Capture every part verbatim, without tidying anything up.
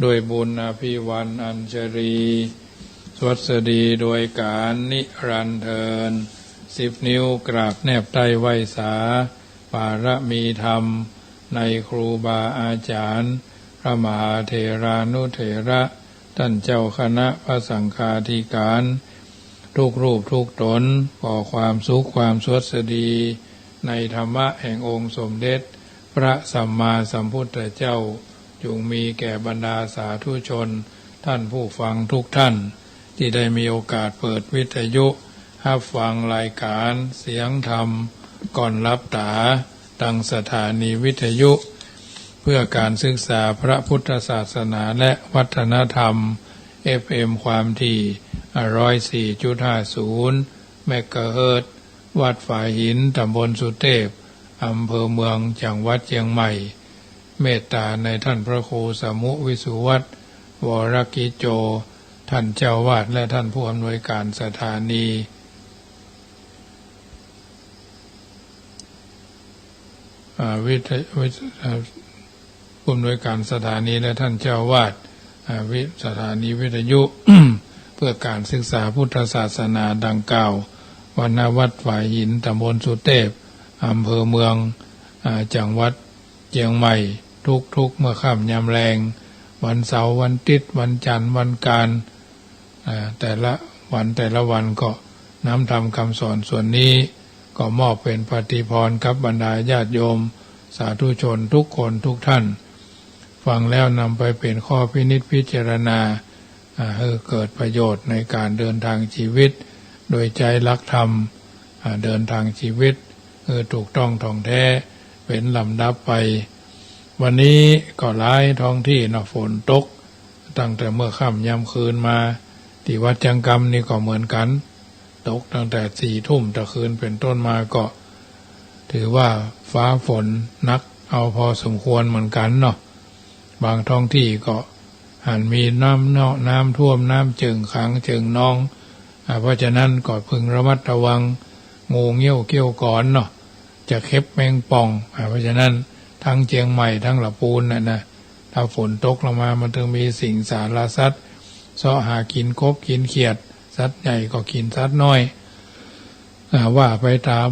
ด้วยบุญอภิวันอัญชลี สวัสดีโดยการนิรันดร์เทอญ สิบนิ้วกราบแนบใต้ไหว้สา บารมีธรรมในครูบาอาจารย์ พระมหาเถรานุเถระ ท่านเจ้าคณะพระสังฆาธิการ ทุกรูปทุกตน ขอความสุขความสวัสดี ในธรรมะแห่งองค์สมเด็จพระสัมมาสัมพุทธเจ้า จงมีแก่บรรดาสาธุชน ท่านผู้ฟังทุกท่าน ตี้ได้มีโอกาสเปิดวิทยุ ฮับฟังรายการเสียงธรรม ก่อนหลับต๋า ตางสถานีวิทยุ เพื่อการศึกษาพระพุทธศาสนาและวัฒนธรรม เอฟเอ็ม ความถี่ ร้อยสี่จุดห้าศูนย์ เมกะเฮิรตซ์ วัดฝายหิน ต๋ำบลสุเตพ อำเภอเมือง จังหวัดเจียงใหม่ เมตต๋าในท่านพระครูสมุ วิสุวัฒน์ วรกิจโจ ท่านเจ้าวาด และท่านผู้อำนวยการสถานี อ่า วิทย- วิท- อ่า ผู้อำนวยการสถานี และท่านเจ้าวาด อ่า วิ- สถานีวิทยุ เพื่อการศึกษาพุทธศาสนาดังกล่าว วัด ณ วัดฝายหิน ต๋ำบลสุเตพ อำเภอเมือง อ่า จังหวัดเจียงใหม่ ทุกๆ เมื่อค่ำยามแลง วันเสาร์ วันอาทิตย์ วันจันทร์ วันอังคาร อ่า แต่ละวันแต่ละวันก็นำธรรมคำสอนส่วนนี้ ก็มอบเป๋นปฏิภรณ์กับบรรดาญาติโยมสาธุชนทุกคนทุกท่าน ฟังแล้วนำไปเป๋นข้อพินิจพิจารณา อ่า หื้อเกิดประโยชน์ในการเดินทางชีวิต โดยใจ๊หลักธรรม อ่า เดินทางชีวิต หื้อถูกต้องถ่องแท้เป๋นลำดับไป วันนี้ก็หลายท้องตี้เนาะ ฝนตก ตั้งแต่เมื่อค่ำยามคืนมา ตี้วัดจังกำนี่ก็เหมือนกั๋น ตกตั้งแต่สี่ทุ่มตะคืนเป๋นต้นมาก็ ถือว่าฟ้าฝนหนักเอาพอสมควรเหมือนกั๋นเนาะ บางท้องตี้ก็หันมีน้ำเนาะ น้ำท่วม น้ำเจิ่งขังเจิ่งนอง อ่า เพราะฉะนั้นก็พึงระมัดระวัง งูเงี้ยวเขี้ยวขอนเนาะ จะเข็บแมงป่อง อ่า เพราะฉะนั้นทั้งเจียงใหม่ทั้งละปูนน่ะนะ ถ้าฝนตกลงมามันจึงมีสิงสารสัตว์ เซาะหากิ๋นกบกิ๋นเขียด สัตว์ใหญ่ก็กิ๋นสัตว์น้อย อ่า ว่าไปต๋าม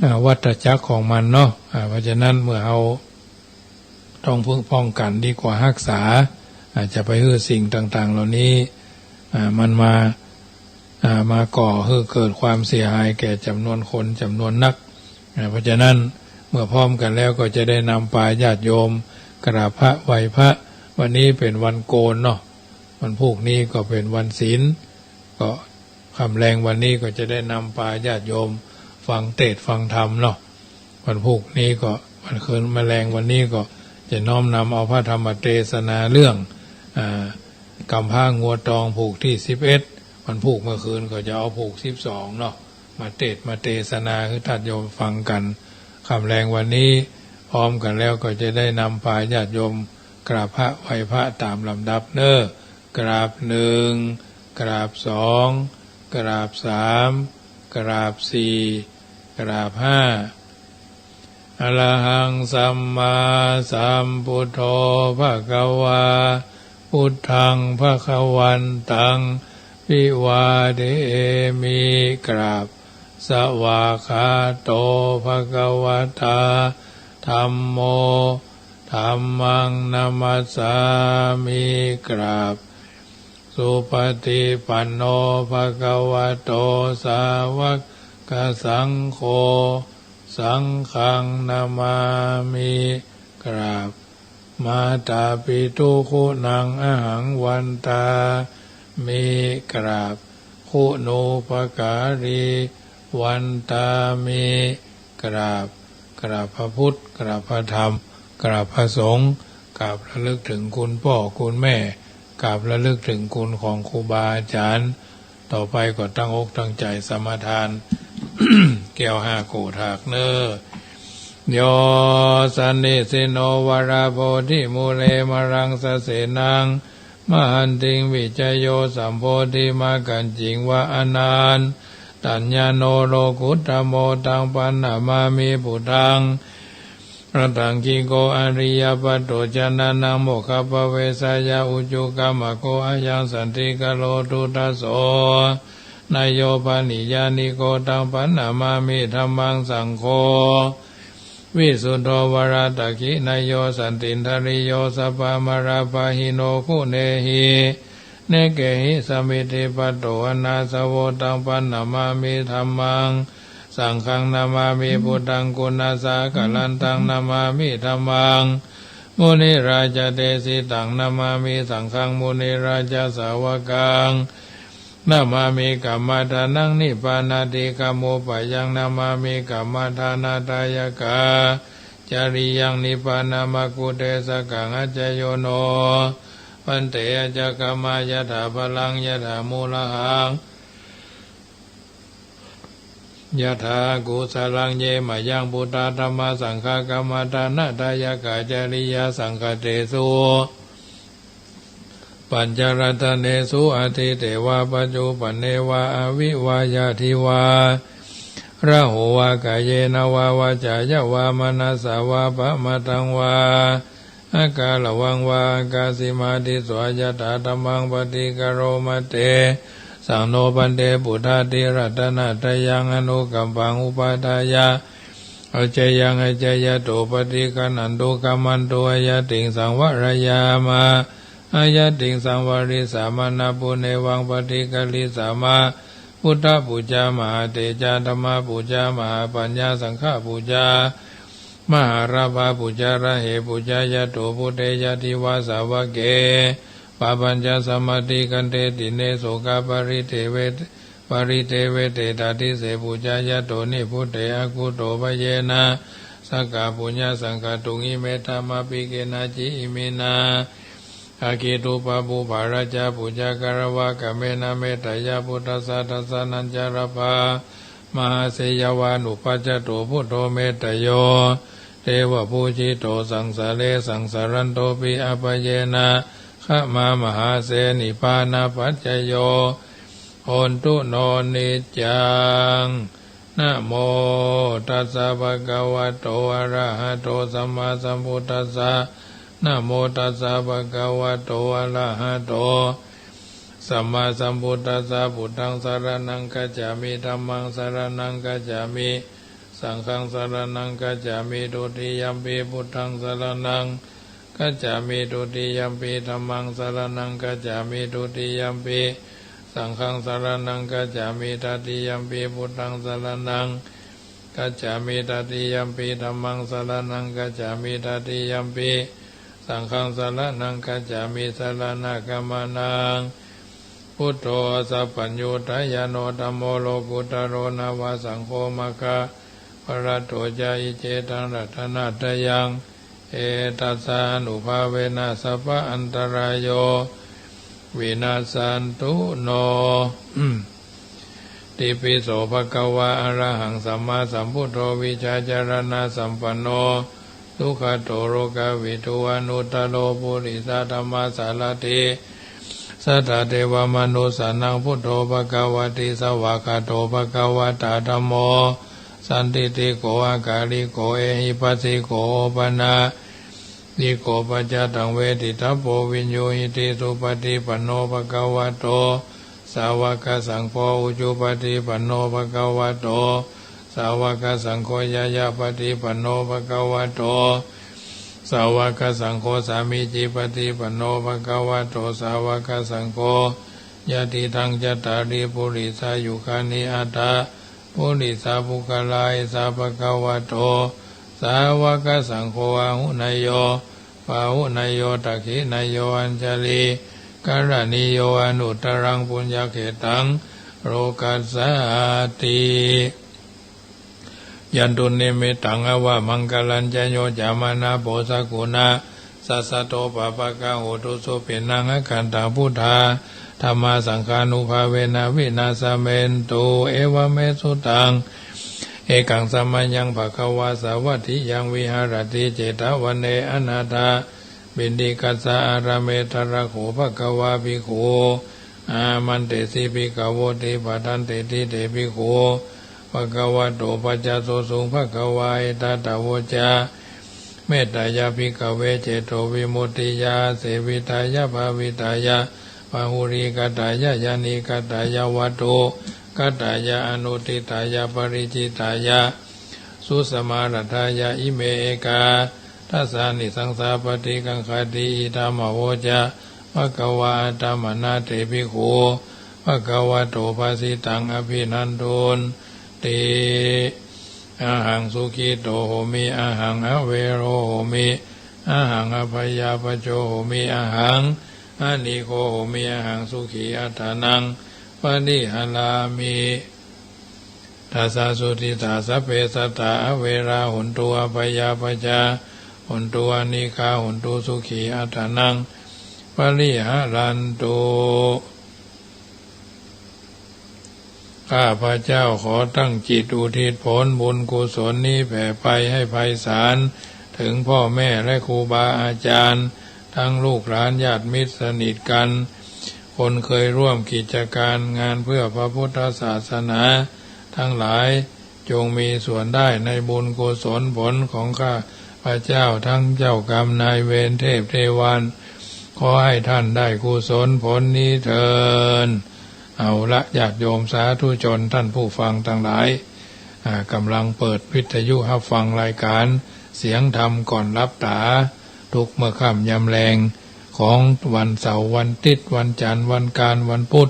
อ่า วัฏจักรของมันเนาะ อ่า เพราะฉะนั้นเมื่อเฮาต้องพึงป้องกั๋นดีกว่าฮักษา อ่า จะไปหื้อสิ่งต่างๆ เหล่านี้ อ่า มันมา อ่า มาก่อหื้อเกิดความเสียหายแก่จ๋ำนวนคนจ๋ำนวนนัก อ่า เพราะฉะนั้นเมื่อพร้อมกั๋นแล้วก็จะได้นำปาญาติโยมกราบพระไหว้พระ วันนี้เป๋นวันโกนเนาะ วันพูกนี้ก็เป๋นวันศีล ก็ค่ำแลงวันนี้ก็จะได้นำปาญาติโยมฟังเตสน์ฟังธรรมเนาะ วันพูกนี้ก็ วันคืนมะแลงวันนี้ก็จะน้อมนำเอาพระธรรมเตสนาเรื่อง อ่า กำพร้างัวตองผูกตี้สิบเอ็ด วันพูกเมื่อคืนก็จะเอาผูกสิบสองเนาะ มาเตสน์มาเตสนาหื้อญาติโยมฟังกั๋น ค่ำแลงวันนี้พร้อมกั๋นแล้วก็จะได้นำปาญาติโยมกราบพระไหว้พระต๋ามลำดับเน้อ กราบหนึ่ง กราบสอง กราบสาม กราบสี่ กราบห้า อะระหังสัมมาสัมพุทโธภะคะวา พุทธังภะคะวันตัง อภิวาเทมิ กราบ สวากขาโต ภะคะวะตา ธัมโม ธัมมัง นะมัสสามิ กราบ สุปฏิปันโน ภะคะวะโต สาวกสังโฆ สังฆัง นะมามิ กราบ มาตาปิตุ คุณัง อะหัง วันตามิ กราบ คุณูปการี วันตามิ กราบ กราบพระพุทธ กราบพระธรรม กราบพระสงฆ์ กราบระลึกถึงคุณป้อคุณแม่ กราบระลึกถึงคุณของครูบาอาจารย์ ต่อไปก็ตั้งอกตั้งใจ๋สมาทาน แก้วห้าโกฏฐากเน้อ โย สันนิสินโน วะระโพธิมูเล มะรังสะเสนัง มะหันติง วิชะโย สัมโพธิมักขัญญิง วะ อะนันตัญญาโณ โลกุตตะโม ตัง ปันนะมามิ ปุทธัง Aṭṭhaṅgiko ariyapatho janānaṃ mokkhappavesāya ujukamaggo ayaṃ santindikaro. Duddhaso nāyo pāṇīyāniko taṃ paṇamāmi dhammaṃ. Saṅgho visuddho varadakkhiṇeyyo santindriyo sabbamalappahīno guṇehi nekehi samiddhipatto anāsavo taṃ paṇamāmi dhammaṃ. Saṅghaṃ namāmi buddhaṃ guṇasaṅkhārattaṃ namāmi dhammaṃ munirājadesitaṃ namāmi saṅghaṃ munirājasāvakaṃ namāmi kammadānaṃ nibbānādhikam upāyaṃ namāmi kammadānadāyakā cariyaṃ nibbānamagguddesakaṃ. Accayo no bhante accakamma yathā balaṃ yathā mūḷhaṃ yathā kusalaṃ ye mayaṃ buddha dhammā saṅghā kammadānadāyakā cariyā saṅghattesu pañcaratane su atīte vā paccuppane vā avivaññati vā raho vā kāyena vā vācāya vā manasā vā pamāddaṃ vā akālavaṃ vā akāsi mādisvā yathā dhammaṃ paṭikaromati. Saṃ no bhante buddhāti ratanattayaṃ anukampaṃ upādāya accayaṃ accayato paṭiggaṇhantu khamatu ayattiṃ saṃvarayāma ayattiṃ saṃvarissāma na punevaṃ paṭiggalissāma. Buddhapūjā mahātejā dhammapūjā mahāpaññā saṅghapūjā mahālābhapūjā rahe pūjāyato buddhe ñātivasavake pāpañca samādikkhante dīne sokaparideveṭe parideveṭe tādise pūjāyato nibbute akudobhayena sakkaṃ puññasaṅkhātuṃ. Ime dhammā paketañca iminā aggi dubbabū bārā ca pūjā katvā kāmena metteyya buddhassa dassanañca labhā mahāse yāva nupajjhato buddho metteyo devapūjito saṃsāre saṃsārantopi abyāpajjena khamā mahāse nibbānapaccayo hontu no niccaṃ. Namo tassa bhagavato arahato sammāsambuddhassa. Namo tassa bhagavato arahato sammāsambuddhassa. Buddhaṃ saraṇaṃ gacchāmi. Dhammaṃ saraṇaṃ gacchāmi. Saṅghaṃ saraṇaṃ gacchāmi. Dutiyampi buddhaṃ saraṇaṃ gacchāmi. Dutiyampi dhammaṃ saraṇaṃ gacchāmi. Dutiyampi saṅghaṃ saraṇaṃ gacchāmi. Tatiyampi buddhaṃ saraṇaṃ gacchāmi. Tatiyampi dhammaṃ saraṇaṃ gacchāmi. Tatiyampi saṅghaṃ saraṇaṃ gacchāmi. Saraṇagamanaṃ. Buddho sabbadhyuttayāno dhammo lokuttaro nava saṅgho maggaphalaṭṭho ca. Iccetaṃ ratanattayaṃ. Etassānubhāvena sabbaantarāyo vinassantu no. Itipi so bhagavā arahaṃ sammāsambuddho vijjācaraṇasampanno sugato lokavidū anuttaro purisadammasārathi satthā devamanussānaṃ buddho bhagavāti. Svākkhāto bhagavatā dhammo sandiṭṭhiko akāliko ehipassiko opanayiko paccattaṃ veditabbo viññūhīti. Supaṭipanno bhagavato sāvakasaṅgho, ujupaṭipanno bhagavato sāvakasaṅgho, ñāyapaṭipanno bhagavato sāvakasaṅgho, sāmīcipaṭipanno bhagavato sāvakasaṅgho, yadidaṃ cattāri purisayugāni aṭṭha purisapuggalā, esa bhagavato sāvakasaṅgho, āhuneyyo pāhuneyyo dakkhiṇeyyo añjalikaraṇīyo anuttaraṃ puññakkhettaṃ lokassāti. Yandunnimittaṃ avamaṅgalañca yo cāmanāpo sakuṇassa saddo pāpaggaho dussupinaṃ akantaṃ buddhadhammasaṅghānubhāvena vināsamentu. Evaṃ me sutaṃ. Ekaṃ samayaṃ bhagavā sāvatthiyaṃ viharati jetavane anāthapiṇḍikassa ārāme. Tatra kho bhagavā bhikkhū āmantesi bhikkhavoti. Bhadanteti te bhikkhū bhagavato paccassosuṃ. Bhagavā etadavoca. Mettāya bhikkhave cetovimuttiyā āsevitāya bhāvitāya bahulīkatāya yānīkatāya vatthukatāya anuṭṭhitāya paricitāya susamāraddhāya ime ekādasānisaṃsā paṭikaṅkhati. Idamavoca bhagavā. Attamanā te bhikkhū bhagavato bhāsitaṃ abhinandunti. Ahaṃ sukhito homi, ahaṃ avero homi, ahaṃ abyāpajjho homi, ahaṃ anīgho homi, ahaṃ sukhī attānaṃ pariharāmi. Dasa suddhitā sabbe sattā averā hontu abyāpajjhā hontu anīghā hontu sukhī attānaṃ pariharantu. ข้าพเจ้าขอตั้งจิตอุทิศผลบุญกุศลนี้แผ่ไปให้ไพศาลถึงพ่อแม่และครูบาอาจารย์ ทั้งลูกหลานญาติมิตรสนิทกัน คนเคยร่วมกิจการงานเพื่อพระพุทธศาสนาทั้งหลาย จงมีส่วนได้ในบุญกุศลผลของข้าพเจ้าทั้งเจ้ากรรมนายเวรเทพเทวา ขอให้ท่านได้กุศลผลนี้เทอญ เอาละญาติโยมสาธุชนท่านผู้ฟังทั้งหลาย อ่า กำลังเปิดวิทยุฮับฟังรายการเสียงธรรมก่อนหลับต๋า ทุกเมื่อค่ำยามแลงของวันเสาร์ วันอาทิตย์ วันจันทร์ วันอังคาร วันพุธ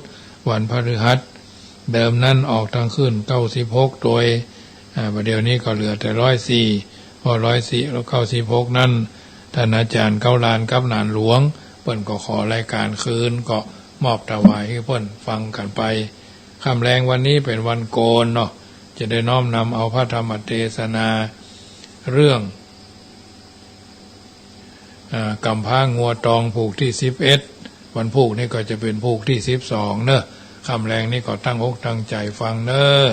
วันพฤหัส เดิมนั้นออกตางคืนเก้าสิบหกตวย อ่า บ่าเดี่ยวนี้ก็เหลือแต่ร้อยสี่ เพราะร้อยสี่ แล้วเก้าสิบหกนั้น ท่านอาจารย์เก้าล้านกับหนานหลวง เปิ้นก็ขอรายการคืน ก็มอบถวายหื้อเปิ้นฟังกั๋นไป ค่ำแลงวันนี้เป๋นวันโกนเนาะ จะได้น้อมนำเอาพระธรรมเตสนา เรื่อง อ่า ก๋ำพร้างัวตองผูกตี้สิบเอ็ด วันพูกนี้ก็จะเป๋นผูกตี้สิบสองเนาะ ค่ำแลงนี้ก็ตั้งอกตั้งใจ๋ฟังเนาะ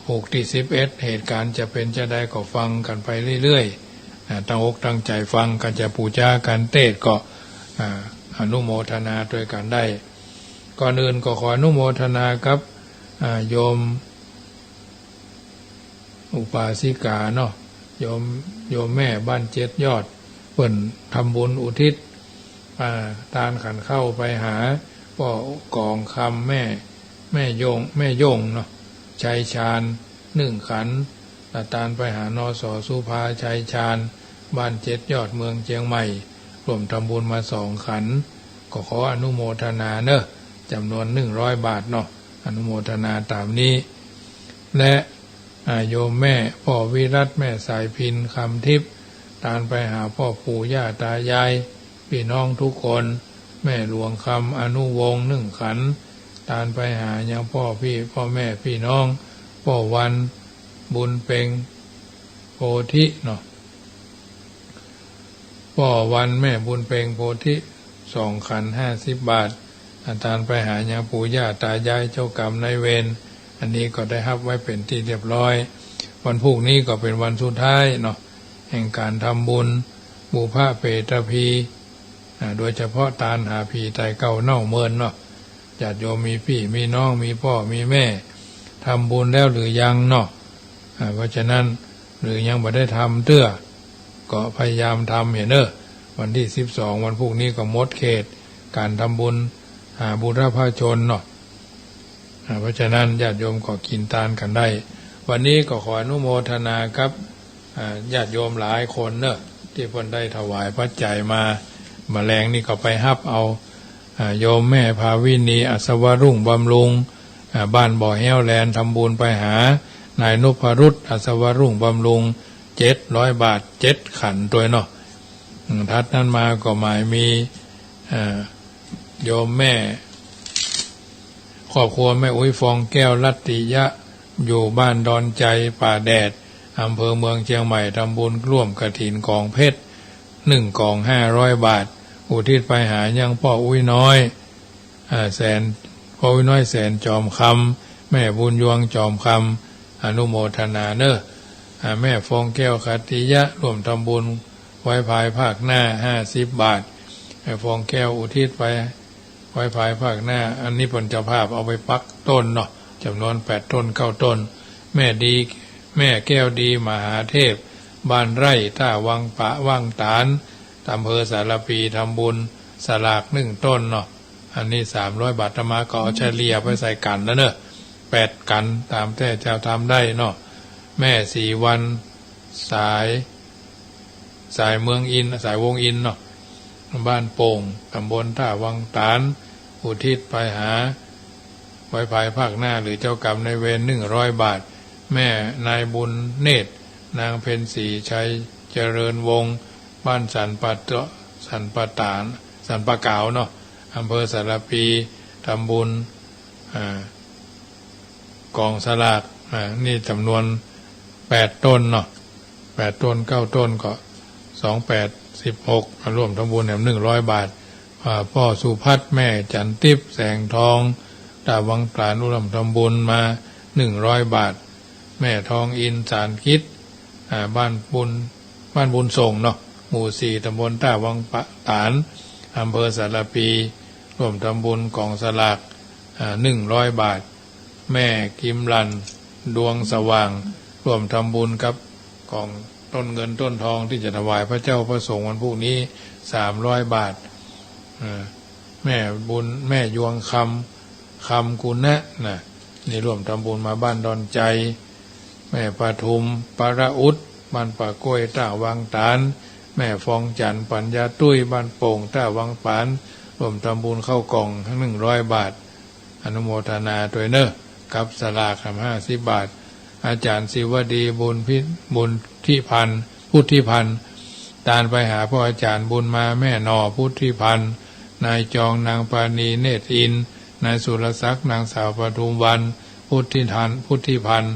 ผูกตี้สิบเอ็ด เหตุก๋ารณ์จะเป๋นจาใดก็ฟังกั๋นไปเรื่อยๆ อ่า ตั้งอกตั้งใจ๋ฟัง กั๋นจะปู๋จากั๋นเตสน์ก็ อ่า อนุโมทนาตวยกั๋นได้ ก่อนอื่นก็ขออนุโมทนากับ อ่า โยม อุปาสิกาเนาะ โยม โยมแม่บ้านเจ็ดยอด เปิ้นทำบุญอุทิศ อ่า ตานขันข้าวไปหาป้อกองคำ แม่ แม่ยง แม่ยงเนาะ ชัยชาญ นึ่งขัน และตานไปหา นส.สุภา ชัยชาญ บ้านเจ็ดยอด เมืองเจียงใหม่ ร่วมทำบุญมาสองขัน ก็ขออนุโมทนาเนาะ จ๋ำนวนนึ่งร้อยบาทเนาะ อนุโมทนาต๋ามนี้ และ อ่า โยมแม่ป้อวิรัตน์ แม่สายพิณ คำทิพย์ ตานไปหาป้อปู่ย่าต๋ายาย ปี้น้องกู้คน แม่หลวงคำ อนุวงศ์ นึ่งขัน ตานไปหายังป้อปี้ ป้อแม่ปี้น้อง ป้อวัน บุญเป็ง โพธิเนาะ ป้อวันแม่บุญเป็งโพธิ สองขัน ห้าสิบบาท อาตานไปหายังปู่ย่าต๋ายายเจ้ากรรมนายเวร อันนี้ก็ได้ฮับไว้เป๋นตี้เรียบร้อย วันพูกนี้ก็เป๋นวันสุดท้ายเนาะ แห่งก๋านทำบุญ บุพเพตพี อ่า โดยเฉพาะตานหาผีต๋ายเก่าเน่าเมินเนาะ ญาติโยมมีปี้มีน้อง มีป้อมีแม่ ทำบุญแล้วหรือยังเนาะ อ่า เพราะฉะนั้น หรือยังบ่ได้ทำเตื้อ ก็พยายามทำเหียเน่อ วันตี้สิบสอง วันพูกนี้ก็หมดเขตก๋านทำบุญหาบุรพชนเนาะ อ่า เพราะฉะนั้นญาติโยมก็กิ๋นตานกั๋นได้ วันนี้ก็ขออนุโมทนากับ อ่า ญาติโยมหลายคนเน่อ ตี้เปิ้นได้ถวายปัจจัยมา บ่าแลงนี้ก็ไปฮับเอา อ่า โยมแม่ภาวินี อัศวรุ่งบำรุง อ่า บ้านบ่อแฮ้วแลน ทำบุญไปหานายนพรุต อัศวรุ่งบำรุง เจ็ดร้อยบาท เจ็ดขันตวยเนาะ อืม ถัดนั้นมาก็หมายมี อ่า โยมแม่ ครอบครัวแม่อุ๊ย ฟองแก้ว รัตติยะ อยู่บ้านดอนไจ ป่าแดด อำเภอเมืองเจียงใหม่ ทำบุญร่วมกฐินกองเพชร นึ่งกอง ห้าร้อยบาท อุทิศไปหายังป้ออุ๊ยน้อย อ่า แสน ป้ออุ๊ยน้อย แสนจอมคำ แม่บุญยวงจอมคำ อนุโมทนาเน่อ อ่า แม่ฟองแก้ว ขัตติยะ ร่วมทำบุญไว้ภายภาคหน้า ห้าสิบบาท แม่ฟองแก้วอุทิศไป ไว้ภายภาคหน้า อันนี้เปิ้นเจ้าภาพเอาไปปักต้นเนาะ จ๋ำนวนแปดต้น เก้าต้น แม่ดี แม่แก้วดี มหาเทพ บ้านไร่ต้าวังปะ วังต๋าน อำเภอสารภี ทำบุญสลากนึ่งต้นเนาะ อันนี้สามร้อยบาท อาตมาก็เอาเฉลี่ยไปใส่กั๋นแล้วเนอะ แปดกั๋น ต๋ามแต่จะทำได้เนาะ แม่ศรีวรรณ สาย สายเมืองอินทร์ สายวงศ์อินทร์เนาะ บ้านโป่ง ตำบลต้าวังต๋าน อุทิศไปหา ไว้ภายภาคหน้า หรือเจ้ากรรมนายเวร นึ่งร้อยบาท แม่นายบุญเนตร นางเพ็ญศรี ชัยเจริญวงศ์ บ้านสันป่าเตาะ สันป่าต๋าน สันป่าก๋าวเนาะ อำเภอสารภี ทำบุญ อ่า กองสลาก อ่า นี่จ๋ำนวนแปดต้นเนาะ แปดต้น เก้าต้นก็ สองแปด สิบหก มาร่วมทำบุญแหมนึ่งร้อยบาท อ่า ป้อสุพัฒน์ แม่จันทิพย์ แสงทอง ต้าวังต๋าน ร่วมทำบุญมานึ่งร้อยบาท แม่ทองอินทร์ สารกิจ อ่า บ้านบุญ บ้านบุญส่งเนาะ หมู่สี่ ตำบลต้าวังปะต๋าน อำเภอสารภี ร่วมทำบุญกองสลาก อ่า นึ่งร้อยบาท แม่กิมลัน ดวงสว่าง ร่วมทำบุญกับกองต้นเงินต้นทองตี้จะถวายพระเจ้าพระสงฆ์วันพูกนี้ สามร้อยบาท อ่า แม่บุญ แม่ยวงคำ คำกุณะนะ นี่ร่วมทำบุญมาบ้านดอนใจ แม่ปทุม ประอุด บ้านป่ากล้วย ต้าวังต๋าน แม่ฟองจันทร์ ปัญญาตุ้ย บ้านโป่ง ต้าวังป๋าน ร่วมทำบุญข้าวกล่องนึ่งร้อยบาท อนุโมทนาตวยเนอะ กับสลากห้าสิบบาท อาจ๋ารย์ศิวดี บุญพิ บุญทิพันธ์ พุทธิพันธ์ ตานไปหาป้ออาจ๋ารย์บุญมา แม่หน่อ พุทธิพันธ์ นายจอง นางปาณี เนตรอินทร์ นายสุรศักดิ์ นางสาวปทุมวรรณ พุทธิพันธ์ พุทธิพันธ์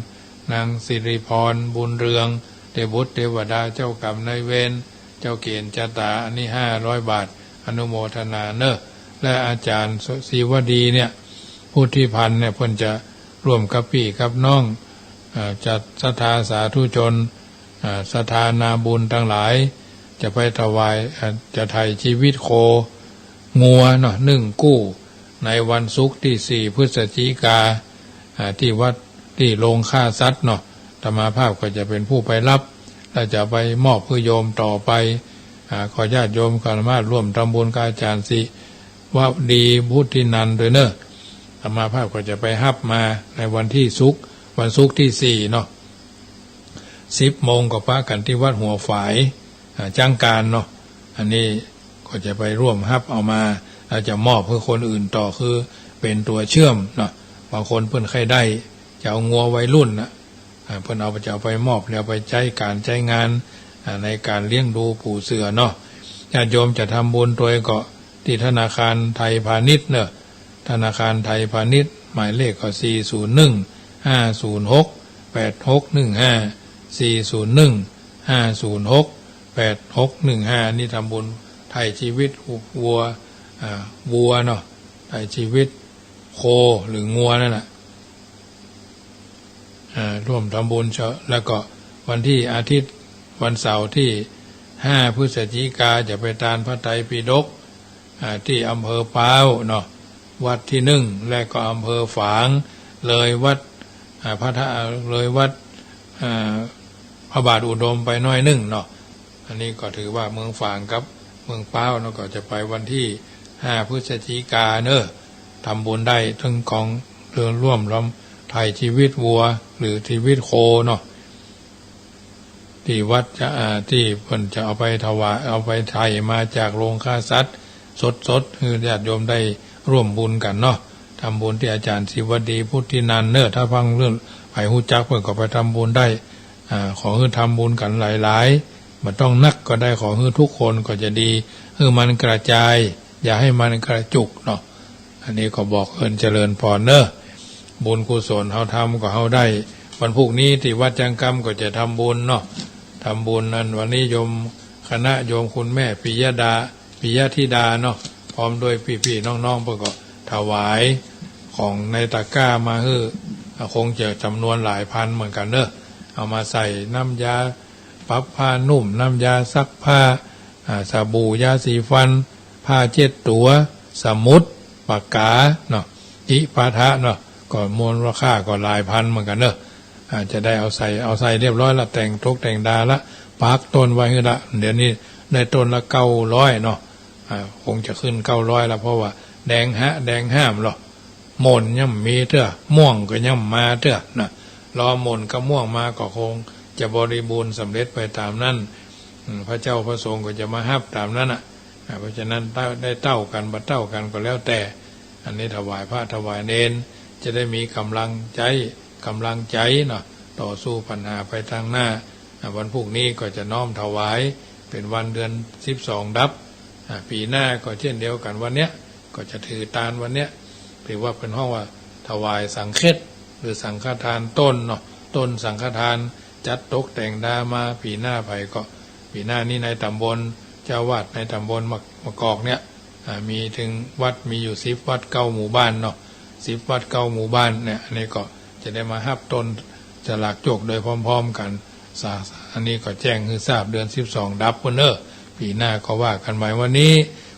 นางสิริพร บุญเรือง เตบุตรเตวดา เจ้ากรรมนายเวร เจ้าเก๋ณฑ์จะต๋า อันนี้ห้าร้อยบาท อนุโมทนาเนอะ และอาจ๋ารย์ศิวดีเนี่ย พุทธิพันธ์เนี่ย เปิ้นจะร่วมกับปี้กับน้อง เอ่อ จะศรัทธาสาธุชน เอ่อ ศรัทธานาบุญตังหลาย จะไปถวาย เอ่อ จะไถ่ชีวิตโคงัวเนาะ นึ่งกู้ ในวันศุกร์ตี้สี่พฤศจิกา อ่า ตี้วัด ตี้โรงฆ่าสัตว์เนาะ อาตมาภาพก็จะเป๋นผู้ไปฮับ และจะไปมอบหื้อโยมต่อไป อ่า ขอญาติโยมสามารถร่วมทำบุญกับอาจ๋ารย์ศิวดี พุทธินันท์ตวยเนอะ อาตมาภาพก็จะไปฮับมาในวันตี้ศุกร์ วันศุกร์ตี้สี่เนาะ สิบโมงก็ปะกั๋นตี้วัดหัวฝาย อ่า จั๊งก๋านเนาะ อันนี้ก็จะไปร่วมฮับเอามา แล้วจะมอบหื้อคนอื่นต่อ คือเป๋นตั๋วเชื่อมเนาะ บางคนเปิ้นใค่ได้ จะเอางัววัยรุ่นน่ะ อ่า เปิ้นเอา จะเอาไปมอบ แล้วไปใจ๊ก๋านใจ๊งาน อ่า ในก๋านเลี้ยงดูปู่เสือเนาะ ญาติโยมจะทำบุญตวยก็ตี้ธนาคารไทยพาณิชย์เนอะ ธนาคารไทยพาณิชย์ หมายเลขก็ สี่ศูนย์หนึ่ง ห้าศูนย์หก แปดหกหนึ่งห้า สี่ศูนย์หนึ่ง ห้าศูนย์หก แปดหกหนึ่งห้า นี่ทำบุญไถ่ชีวิตวัว อ่า วัวเนาะ ไถ่ชีวิตโคหรืองัวนั่นน่ะ อ่า ร่วมทำบุญเถาะ แล้วก็วันตี้อาทิตย์ วันเสาร์ตี้ห้าพฤศจิกา จะไปตานพระไตรปิฎก อ่า ตี้อำเภอป๊าวเนาะ วัดตี้นึ่ง และก็อำเภอฝาง เลยวัด อ่า พระธา เลยวัด อ่า พระบาทอุดมไปหน้อยนึ่งเนาะ อันนี้ก็ถือว่าเมืองฝางกับเมืองป๊าวเนาะ ก็จะไปวันตี้ห้าพฤศจิกาเนอะ ทำบุญได้ตึงก๋อง เรื่องร่วมรำไถ่ชีวิตวัว หรือชีวิตโคเนาะ ตี้วัดจะ อ่า ตี้เปิ้นจะเอาไปถวาย เอาไปไถ่มาจากโรงฆ่าสัตว์สดๆ หื้อญาติโยมได้ร่วมบุญกั๋นเนาะ ทำบุญตี้อาจ๋ารย์ศิวดี พุทธินันท์เนอะ ถ้าฟังเรื่อง ใผฮู้จักเปิ้นก็ไปทำบุญได้ อ่า ขอหื้อทำบุญกั๋นหลายๆ บ่ต้องนักก็ได้ ขอหื้อทุกคนก็จะดี หื้อมันกระจาย อย่าหื้อมันกระจุกเนาะ อันนี้ก็บอกเอิ้นเจริญพรเนอะ บุญกุศลเฮาทำก็เฮาได้ วันพูกนี้ตี้วัดจั๊งกำก็จะทำบุญเนาะ ทำบุญนั้น วันนี้โยม คณะโยมคุณแม่ปิยดา ปิยธิดาเนาะ พร้อมด้วยปี้ๆ น้องๆ เปิ้นก็ถวายของในตะกร้ามาหื้อ อ่า คงจะจ๋ำนวนหลายพันเหมือนกั๋นเนอะ เอามาใส่น้ำยาปรับผ้านุ่ม น้ำยาซักผ้า อ่า สบู่ ยาสีฟัน ผ้าเช็ดตั๋ว สมุด ปากก๋าเนาะ จิปาถะเนาะ ก็มูลค่าก็หลายพันเหมือนกั๋นเนอะ อ่า จะได้เอาใส่ เอาใส่เรียบร้อยละ แต่งตกแต่งดาละ ปักต้นไว้หื้อละ เดี๋ยวนี้ได้ต้นละเก้าร้อยเนาะ อ่า คงจะขึ้นเก้าร้อยละ เพราะว่าแดงฮะ แดงห้ามลอ ม่นยังบ่มีเตื้อ ม่วงก็ยังบ่มาเตื้อนะ รอม่นกับม่วงมาก็คงจะบริบูรณ์สำเร็จไปต๋ามนั้น อืม พระเจ้าพระสงฆ์ก็จะมาฮับต๋ามนั้นน่ะ อ่า เพราะฉะนั้นได้ ได้เต้ากั๋นบ่เต้ากั๋นก็แล้วแต่ อันนี้ถวายพระถวายเณร จะได้มีก๋ำลังใจ๋ ก๋ำลังใจ๋เนาะ ต่อสู้ปัญหาไปตางหน้า อ่า วันพูกนี้ก็จะน้อมถวาย เป๋นวันเดือนสิบสองดับ อ่า ปี๋หน้าก็เจ้นเดียวกั๋นวันเนี้ย ก็จะถือตานวันเนี้ย ถือว่าเป๋นฮ้องว่าถวายสังฆัต หรือสังฆทานต้นเนาะ ต้นสังฆทาน จัดตกแต่งดามา ปี๋หน้าไปก็ ปี๋หน้านี้ในต๋ำบล เจ้าอาวาสในต๋ำบลมะ มะกอกเนี่ย อ่า มีเถิงวัด มีอยู่สิบวัดเก้าหมู่บ้านเนาะ สิบวัดเก้าหมู่บ้านเนี่ย อันนี้ก็จะได้มาฮับต้นสลากโจคโดยพร้อมๆ กั๋น สา อันนี้ก็แจ้งหื้อทราบ เดือนสิบสองดับปู้นเน่อ ปี๋หน้าก็ว่ากั๋นใหม่ วันนี้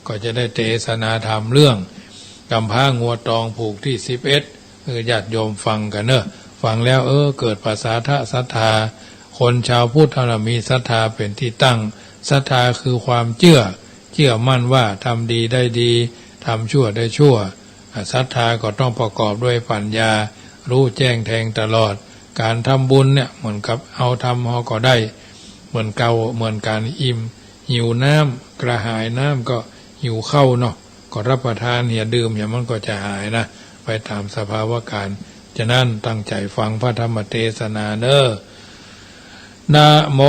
ก็จะได้เตสนาธรรมเรื่องก๋ำพร้างัวตองผูกตี้สิบเอ็ด หื้อญาติโยมฟังกั๋นเน่อ ฟังแล้ว เออ เกิดปสาทะศรัทธา คนชาวพุทธเฮาน่ะมีศรัทธาเป๋นตี้ตั้ง ศรัทธาคือความเจื้อ เจื้อมั่นว่าทำดีได้ดี ทำชั่วได้ชั่ว อ่ะ ศรัทธาก็ต้องประกอบด้วยปัญญา ฮู้แจ้งแทงตลอด ก๋านทำบุญเนี่ยเหมือนกับเฮาทำเฮาก็ได้ เหมือนเก่า เหมือนก๋านอิ่ม หิวน้ำ กระหายน้ำก็หิวข้าวเนาะ ก็รับประทานเหียดื่มเหียมันก็จะหายนะ ไปต๋ามสภาวะก๋ารณ์ ฉะนั้นตั้งใจ๋ฟังพระธรรมเตสนาเน่อ นะโม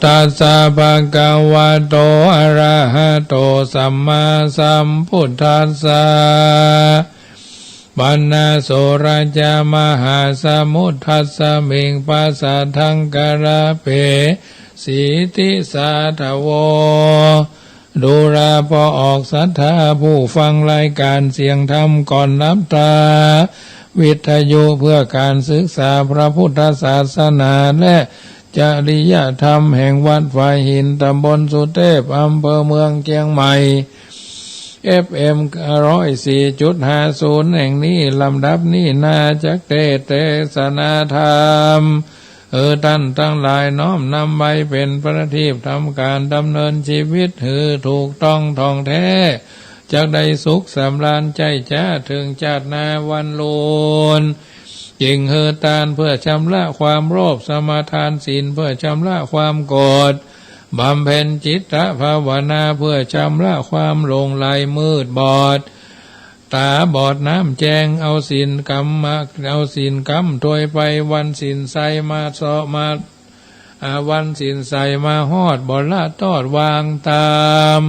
ตัสสะภะคะวะโต อะระหะโต สัมมาสัมพุทธัสสะ ปะนะโสระจะมหาสมุทธัสสะมิง ปะสะทังกะระเป สีติสาทะโว ดูราพ่อออกศรัทธาผู้ฟังรายก๋านเสียงธรรมก่อนหลับต๋า วิทยุเพื่อก๋านศึกษาพระพุทธศาสนาและจริยธรรมแห่งวัดฝายหิน ต๋ำบลสุเทพ อำเภอเมืองเจียงใหม่ เอฟเอ็ม ร้อยสี่จุดห้าศูนย์ แห่งนี้ ลำดับนี้นาจักเตสน์เตสนาธรรม เออ ต้านตังหลายน้อมนำไว้เป๋นประทีป ทำก๋านดำเนินชีวิตหื้อถูกต้องถ่องแท้ จักได้สุขสำราญใจ้จ๊า เถิงจาติหน้าวันลูน จึงหื้อตานเพื่อชำระความโลภ สมาทานศีลเพื่อชำระความโกรธ บำเพ็ญจิตตภาวนาเพื่อชำระความหลงใหลมืดบอด ต๋าบอดน้ำแจ้ง เอาศีลกำมา เอาศีลกำถ้วยไป วันศีลใส่มาเซาะมา อ่า วันศีลใส่มาฮอด บ่ละตอดวางตาม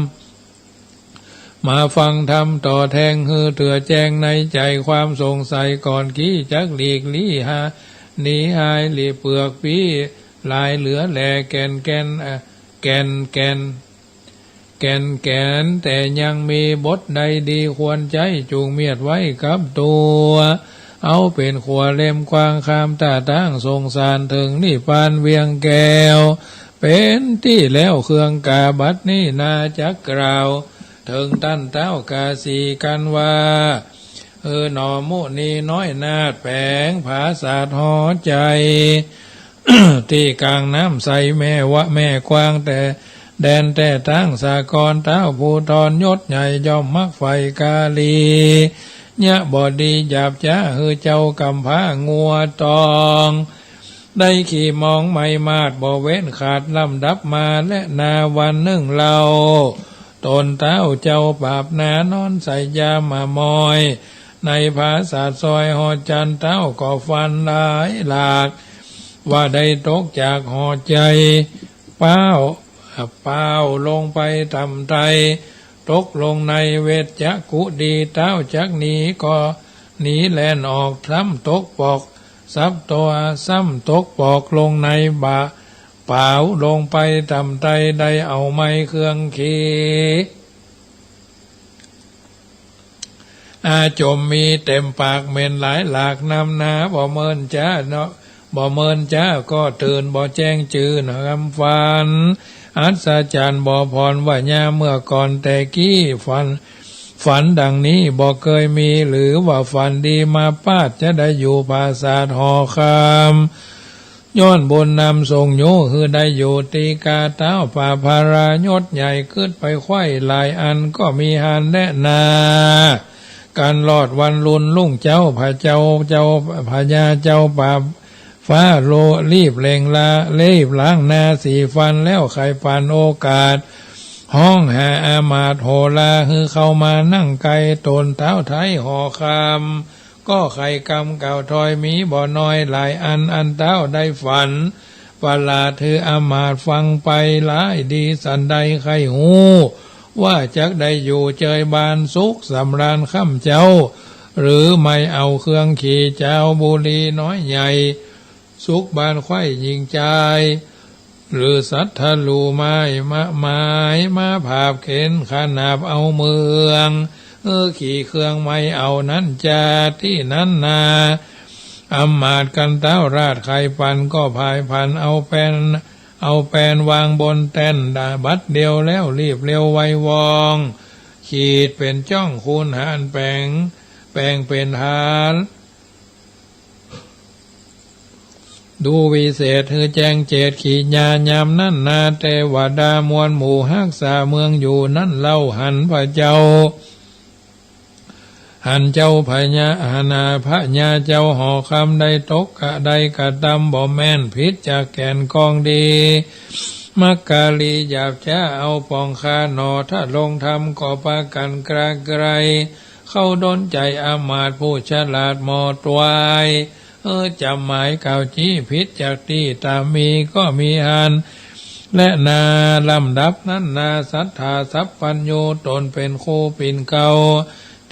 มาฟังธรรมต่อแทง หื้อเตื้อแจ้งในใจ๋ ความสงสัยก่อนขี้ จักหลีกลี้หา หนีหายหลีเปือกปี้ หลายเหลือแล แก่นแก่น อ่า แก่นแก่น แก่นแก่น แต่ยังมีบทใดดีควรใจ๊ จุ่งเมียดไว้กับตั๋ว เอาเป๋นขัวเล่มกว้าง ข้ามต้าตางสงสาร เถิงนิพพานเวียงแก้ว เป๋นตี้แล้วเคืองกา บัดนี้นาจักกล่าว เถิงต้านเต๊ากาสีกัณฑ์ว่า เออหนอมุนีน้อยนาฏ แป๋งผาสาทหอใจ๋ ตี้ก๋างน้ำใสแม่วะแม่กว้าง แต่แดนแต่ตางสากร เต๊าภูธรยศใหญ่ ย่อมมักใฝ่กาลียะบดี หยาบจ๊าหื้อเจ้าก๋ำพร้างัวตอง ได้ขี่มองไม้มาด บ่เว้นขาดลำดับมา และนาวันนึ่งเล่า ต๋นเต๊าเจ้าปราบนานอนใส่ยามอมอย ในผาสาทซอยหอจันทร์ เต๊าก็ฝันหลายหลาก ว่าได้ตกจากหอใจ๋ ป้าว ป้าวลงไปต่ำไต ตกลงในเวชจักขุดี เต๊าจักหนีก็หนีแล่นออก ซ้ำตกปอก ซับตั๋ว ซ้ำตกปอกลงในบ่า ป้าวลงไปต่ำไต ได้เอาไม้เครื่องขี อาจมมีเต็มปาก เหม็นหลายหลากนำนา บ่เมินจ๊าเนาะ บ่เมินจ๊าก็ตื่น บ่แจ้งจื้อคำฝัน อัศจรรย์บ่ผ่อนว่ายามเมื่อก่อนแต่กี้ฝัน ฝันดังนี้บ่เกยมี หรือว่าฝันดีมาปาด จะได้อยู่ผาสาทหอคำ ย้อนบุญนำส่งโยหื้อได้อยู่ ตี้ก้าเต๊าป่าพารายศใหญ่ กึ๊ดไปใคว่หลายอันก็มีหั้นแลนา กันรอดวันลุนรุ่งเจ๊า พระเจ้า เจ้า พญาเจ้าป่าฟ้าโลรีบเร่งละ รีบล้างหน้าสีฟันแล้ว ใค่ปั๋นโอกาส ฮ้องหาอามาตย์โหราหื้อเข้ามานั่งใก้ต๋น เต๊าไท้หอคำ ก็ไขกำกล่าวถอย มีบ่น้อยหลายอัน อันเต๊าได้ฝันประหลาด หื้ออามาตย์ฟังไปหลายดี สันใดใค่ฮู้ ว่าจักได้อยู่เจยบานสุขสำราญค่ำเจ๊า หรือไม่เอาเครื่องขี่จาวบุรีน้อยใหญ่ สุขบานใคว่หญิงจาย หรือสัตว์ทะลูไม้มะไม้มาผาบเข็นขนาบเอาเมือง เออ ขี่เครื่องไม่เอานั้นจา ตี้นั้นนา อามาตย์กันเต๊าราชไขปั๋นก็ผายผัน เอาแปน เอาแปนวางบนแต้นดาบัดเดียวแล้ว รีบเร็วไวว่อง ขีดเป๋นจ้องคูณหารแป๋ง แป๋งเป๋นหาร ดูวิเศษหื้อแจ้งเจตขีญา ยามนั้นนา เตวดามวลหมู่ฮักษาเมืองอยู่นั้นเล่า หันพระเจ้า หันเจ้าพญา หันพญาเจ้าหอคำได้ตกกะ ได้กระตำบ่แม่น ผิดจากแก่นกองดี มักกาลีหยาบจ๊า เอาป่องคาหนอ ถ้าลงธรรมก็ปากั๋นกล้าใกร่ เข้าดลใจ๋อามาตย์ผู้ฉลาดหมอตวาย เออ จ๋ำหมายกล่าวจี้ ผิดจากตี้ต๋ามมีก็มีหั้นแลนา ลำดับนั้นนา สัตถาสัพพัญญูต๋นเป๋นครูปิ่นเกล้า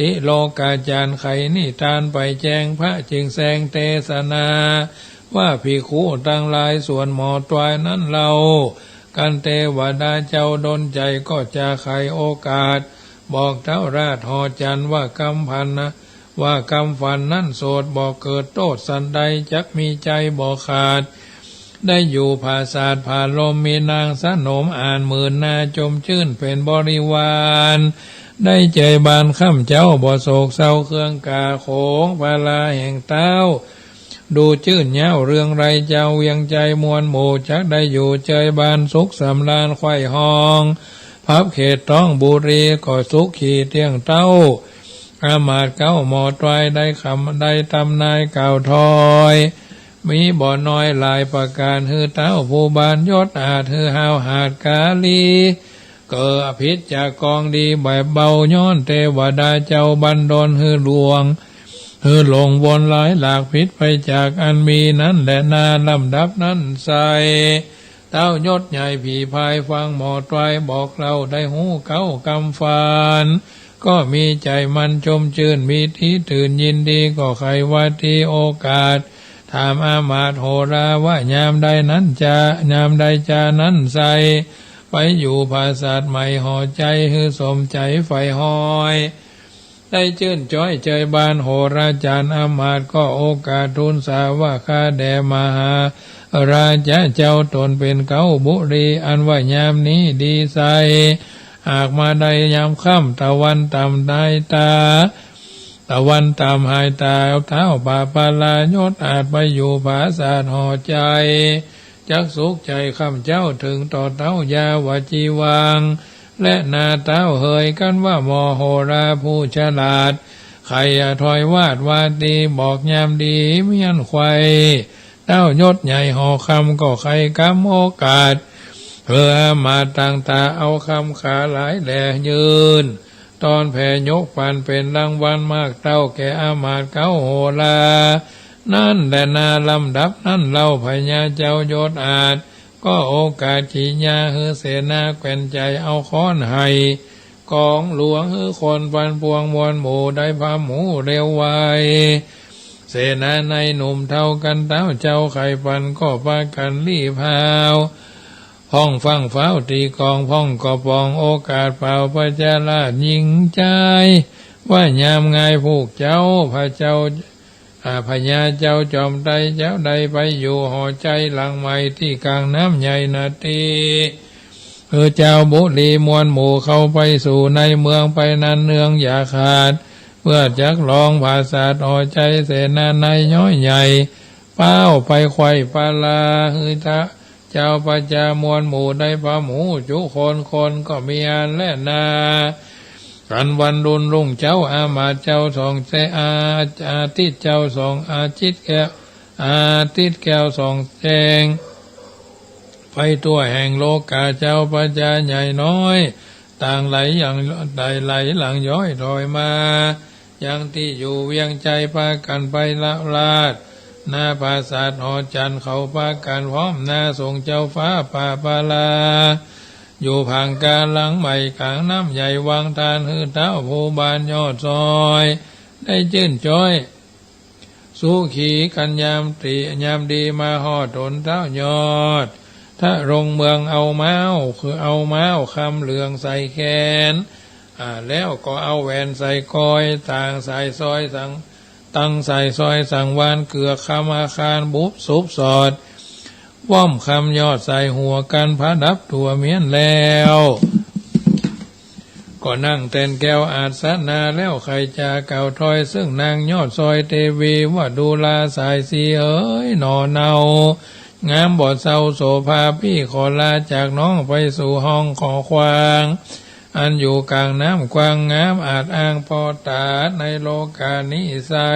ติโลกาจารย์ไขนิทานไปแจ้ง พระจึงแสดงเตสนา ว่าภิกขุตังหลายส่วนหมอตวายนั้นเล่า กันเตวดาเจ้าดลใจ๋ก็จะไขโอกาส บอกเต๊าราชหอจันทร์ ว่ากำฝันนะ ว่ากำฝันนั้นโสด บ่เกิดโต้ษสันใด จักมีใจ๋บ่ขาด ได้อยู่ผาสาทผาลม มีนางสนมอ่านหมื่นนา จมจื้นเป๋นบริวาร ได้เจยบานค่ำเจ๊า บ่โศกเศร้าเครื่องกา โขงพาราแห่งเต๊า ดูจื้นเย้าเรื่องไร จาวเวียงใจ๋มวลหมู่ จักได้อยู่เจยบานสุขสำราญ ใคว่ฮ้อง พับเขตต้องบุรี ก็สุขีเตี้ยงเต้า อามาตย์เก๊าหมอตวาย ได้คำ ได้ตำนายกล่าวถอย มีบ่น้อยหลายประก๋าน หื้อเต้าผู้บานยศอาจ หื้อห้าวหาญกาลี เกิดผิดจากกองดีแบบเบา ย้อนเตวดาเจ้าบันดล หื้อหลวง หื้อหลงวนหลายหลาก ผิดไปจากอันมีนั้นแลนา ลำดับนั้นไซร้ เต้ายศใหญ่ผีพายฟังหมอตวายบอกเล่า ได้ฮู้เก๊ากำฝัน ก็มีใจ๋มันชมจื้น มีตี้ตื่นยินดี ก็ใค่ว่าตี้โอกาส ถามอามาตย์โหราว่ายามใดนั้นจา ยามใดจานั้นไซร้ ไปอยู่ผาสาทใหม่หอใจ๋ หื้อสมใจ๋ใฝ่ฮอย ได้จื้นจ๊อยเจยบานโหราจารย์ อามาตย์ก็โอกาสทูลสาว่า ข้าแด่มหาราชะเจ้า ต๋นเป๋นเก๊าบุรี อันว่ายามนี้ดีไซร้ หากมาได้ยามค่ำ ตะวันต่ำนายตา ตะวันต่ำหายตา เต้าป่าปารายศอาจ ไปอยู่ผาสาทหอใจ๋ จักสุขใจ๋ค่ำเจ๊า เถิงต่อเต้ายาวจีวัง แลนา เต้าเหย กันว่าหมอโหราผู้ฉลาด ใค่ถอยวาดวาตี บอกยามดีเมี้ยนใคว่ เต้ายศใหญ่หอคำ ก็ใค่กำโอกาส หื้ออามาตย์ต่างต๋า เอาคำขาหลายแหล่ยื่น ต้อนแผ่ยกปั๋นเป๋นรางวัลมากเต้า แก่อามาตย์เก๊าโหรา นั้นแลนา ลำดับนั้นเล่า พญาเจ้ายศอาจ ก็โอกาสขีญา หื้อเสนาแกว่นใจ๋ เอาค้อนไห่ กองหลวง หื้อคนฟันปวงมวลหมู่ ได้พร่ำฮู้เร็วไว เสนาในหนุ่มเฒ่ากันเต้าเจ้าใค่ปั๋น ก็ปากั๋นรีบฮาว พ่องฟั่งฟ้าวตีกลอง พ่องก็ปองโอกาสเป่า พระเจ้าราชยิ่งใจ๋ ว่ายามงายผูกเจ้า พระเจ้า อ่า พญาเจ้าจอมไตรเจ้าได้ไปอยู่หอใจ๋หลังใหม่ ตี้ก๋างน้ำใหญ่นาตี้ คือเจ้าบุรีมวลหมู่เข้าไปสู่ในเมืองไปนั้นเนืองอย่าขาด เปื้อจักลองผาสาทหอใจ๋ เสนาในย้อยใหญ่ ฟ้าวไปไขว่ปาลา หื้อเจ้าประจามวลหมู่ได้พร่ำฮู้จุคน คนก็มีอันแลนา กันวันดุลรุ่งเจ๊า อามาตย์เจ้าส่องแจ้ง อา อาทิตย์เจ้าส่อง อาทิตย์แก้ว อาทิตย์แก้วส่องแจ้ง ไปทั่วแห่งโลกา เจ้าประจาใหญ่น้อย ต่างไหลหลัง ได้ไหลหลังย้อยถอยมา ยังตี้อยู่เวียงไชย ปากั๋นไปละราช นาปราสาทหอจันทร์ เขาปากั๋นพร้อมหน้า ส่งเจ้าฟ้าป่าปาลา อยู่ผางกาหลังใหม่ ก๋างน้ำใหญ่วังทาน หื้อเต๊าภูบาลยอดซอย ได้จื้นจ๊อย สุขีกั๋นยามตี้ ยามดีมาฮอด ต๋นเต๊ายอด ทะลงเมืองเอาม้าว คือเอาม้าวคำเหลืองใส่แขน อ่า แล้วก็เอาแหวนใส่ก้อย ต่างสายซอยสัง ตังสายซอยสังวาล เกือกคำอาคารบุบสุบสอด ว้อมคำยอดใส่หัวกั๋น ผะดับตั๋วเมี้ยนแล้ว ก็นั่งแตนแก้วอาสนะ แล้วใค่จะกล่าวถ้อย ซึ่งนางยอดซอยเตวี ว่าดูราสายสีเอ๋ยหน่อเนา งามบ่เซาโสภา ปี้ขอลาจากน้อง ไปสู่ห้องขอขวาง อันอยู่ก๋างน้ำกว้างงาม อาจอ้างปอต๋า ในโลกานี้ไส้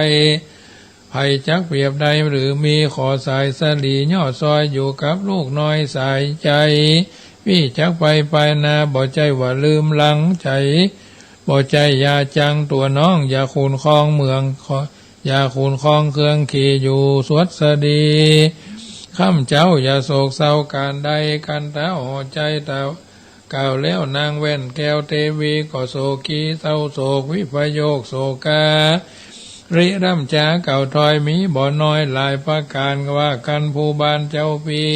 ใผจักเปรียบได้หรือมี ขอสายสะหลียอดซอย อยู่กับลูกน้อยสายใจ๋ ปี้จักไปไปนา บ่ใจ้ว่าลืมหลังใจ๋ บ่ใจ้ยาจังตั๋วน้อง อย่าขุนคองเหมือง อย่าขุนคองเครื่องขี่ อยู่สวัสดี ค่ำเจ๊าอย่าโศกเศร้าก๋านใด กันเต๊าหอจันทร์เต๊า กล่าวแล้วนางแว่นแก้วเตวี ก็โศกีเศร้าโศก วิปโยคโศกา ริร่ำจากล่าวถ้อย มีบ่น้อยหลายประก๋าน ว่ากั๋นภูบาลเจ้าปี้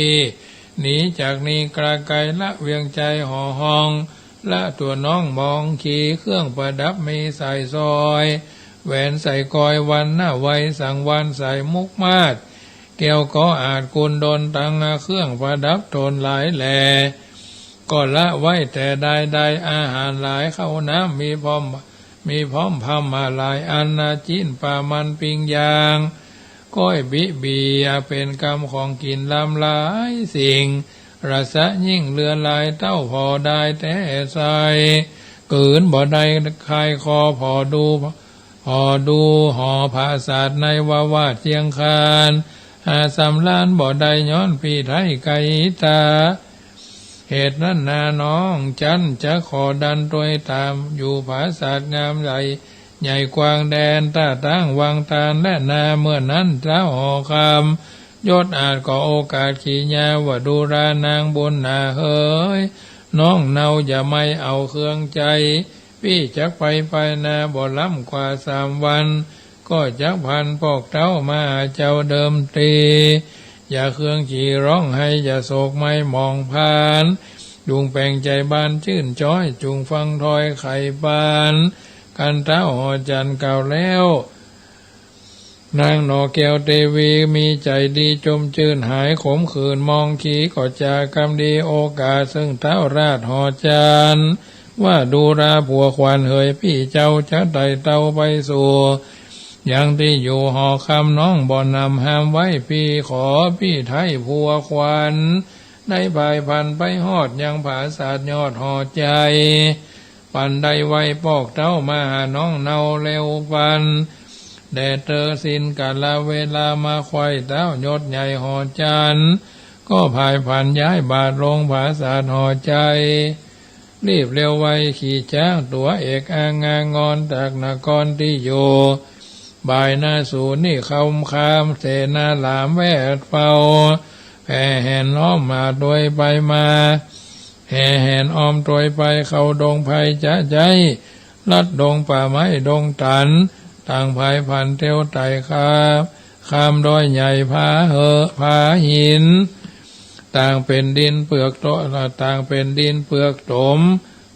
หนีจากนี้กระไกล ละเวียงไชยหอห้อง ละตั๋วน้องมองขี่ เครื่องประดับมีสายซอย แหวนใส่ก้อย วรรณะไวสังวาล สายมุกมาศ แก้วก็อาจกุลดล ตังเครื่องประดับโทนหลายแหล่ ก็ละไว้แต่ใดๆ อาหารหลายข้าวน้ำ มีพร้อม มีพร้อมพำมาหลายอัน นาจีน ปลามัน ปิ้งย่าง ก้อย บิเบีย เป๋นกำของกิ๋นล้ำหลายสิ่ง รสะยิ่งเหลือหลาย เต้าผ่อได้แต่ใส่ กืนบ่ได้คายคอ ผ่อดู ผ่อดูหอผาสาท ในวาวาทเจียงคาน หาสำราญบ่ได้ ย้อนปี้ไท้ไก๋ต๋า เหตุนั้นนาน้องจันทร์ จะขอดันตวยต๋าม อยู่ผาสาทงามใหญ่ ใหญ่กว้างแดน ต้าตั้งวังตานแลนา เมื่อนั้นเต๊าหอคำ ยศอาจก็โอกาสขี่ยา ว่าดูรานางบุญนาเหย น้องเนาอย่าไม่เอาเครื่องใจ๋ ปี้จักไปไปนา บ่ล้ำกว่าสามวัน ก็จักพลันปอกเต้ามาหาเจ้าเดิมตี้ อย่าเครื่องขี่ร้องไห้ อย่าโศกไม่หมองพาน จุ่งแป๋งใจ๋บานจื้นจ๊อย จุ่งฟังถ้อยไขปาน กันเต๊าหอจันทร์กล่าวแล้ว นางหน่อแก้วเตวี มีใจ๋ดีจมจื้น หายขมขื่นมองขี่ ก็จากกำดีโอกาส ซึ่งเต๊าราชหอจันทร์ ว่าดูราผัวขวัญเหย ปี้เจ้าจะไต่เต้าไปสู่ ยังตี้อยู่หอคำ น้องบ่หนำห้ามไว้ ปี้ขอปี้ไท้ผัวขวัญ ได้ผายพลันไปฮอด ยังผาสาทยอดหอจันทร์ ปันได้ไว้ปอกเต้า มาหาน้องเนาเร็วปัน แด่เตอสินกาลเวลา มาไขว่เต้ายศใหญ่หอจันทร์ ก็ผายพลันย้ายบาทลงผาสาทหอจันทร์ รีบเร็วไวขี่จ๊างตั๋วเอกอางงางอน จากนครตี้อยู่ บ่ายนาสูนนี่คำคาม เสนาหลามแวดเฝ้า แผ่แหนอ้อมมาตวยไปมา แห่แหนอ้อมตวยไป เข้าดงไพรจะใจ๊ ลัดดงป่าไม้ดงตัน ต่างผายพลันเตียวไต่คาม คามดอยใหญ่ผาเหอะผาหิน ต่างเป๋นดินเปือกโต ต่างเป๋นดินเปือกตม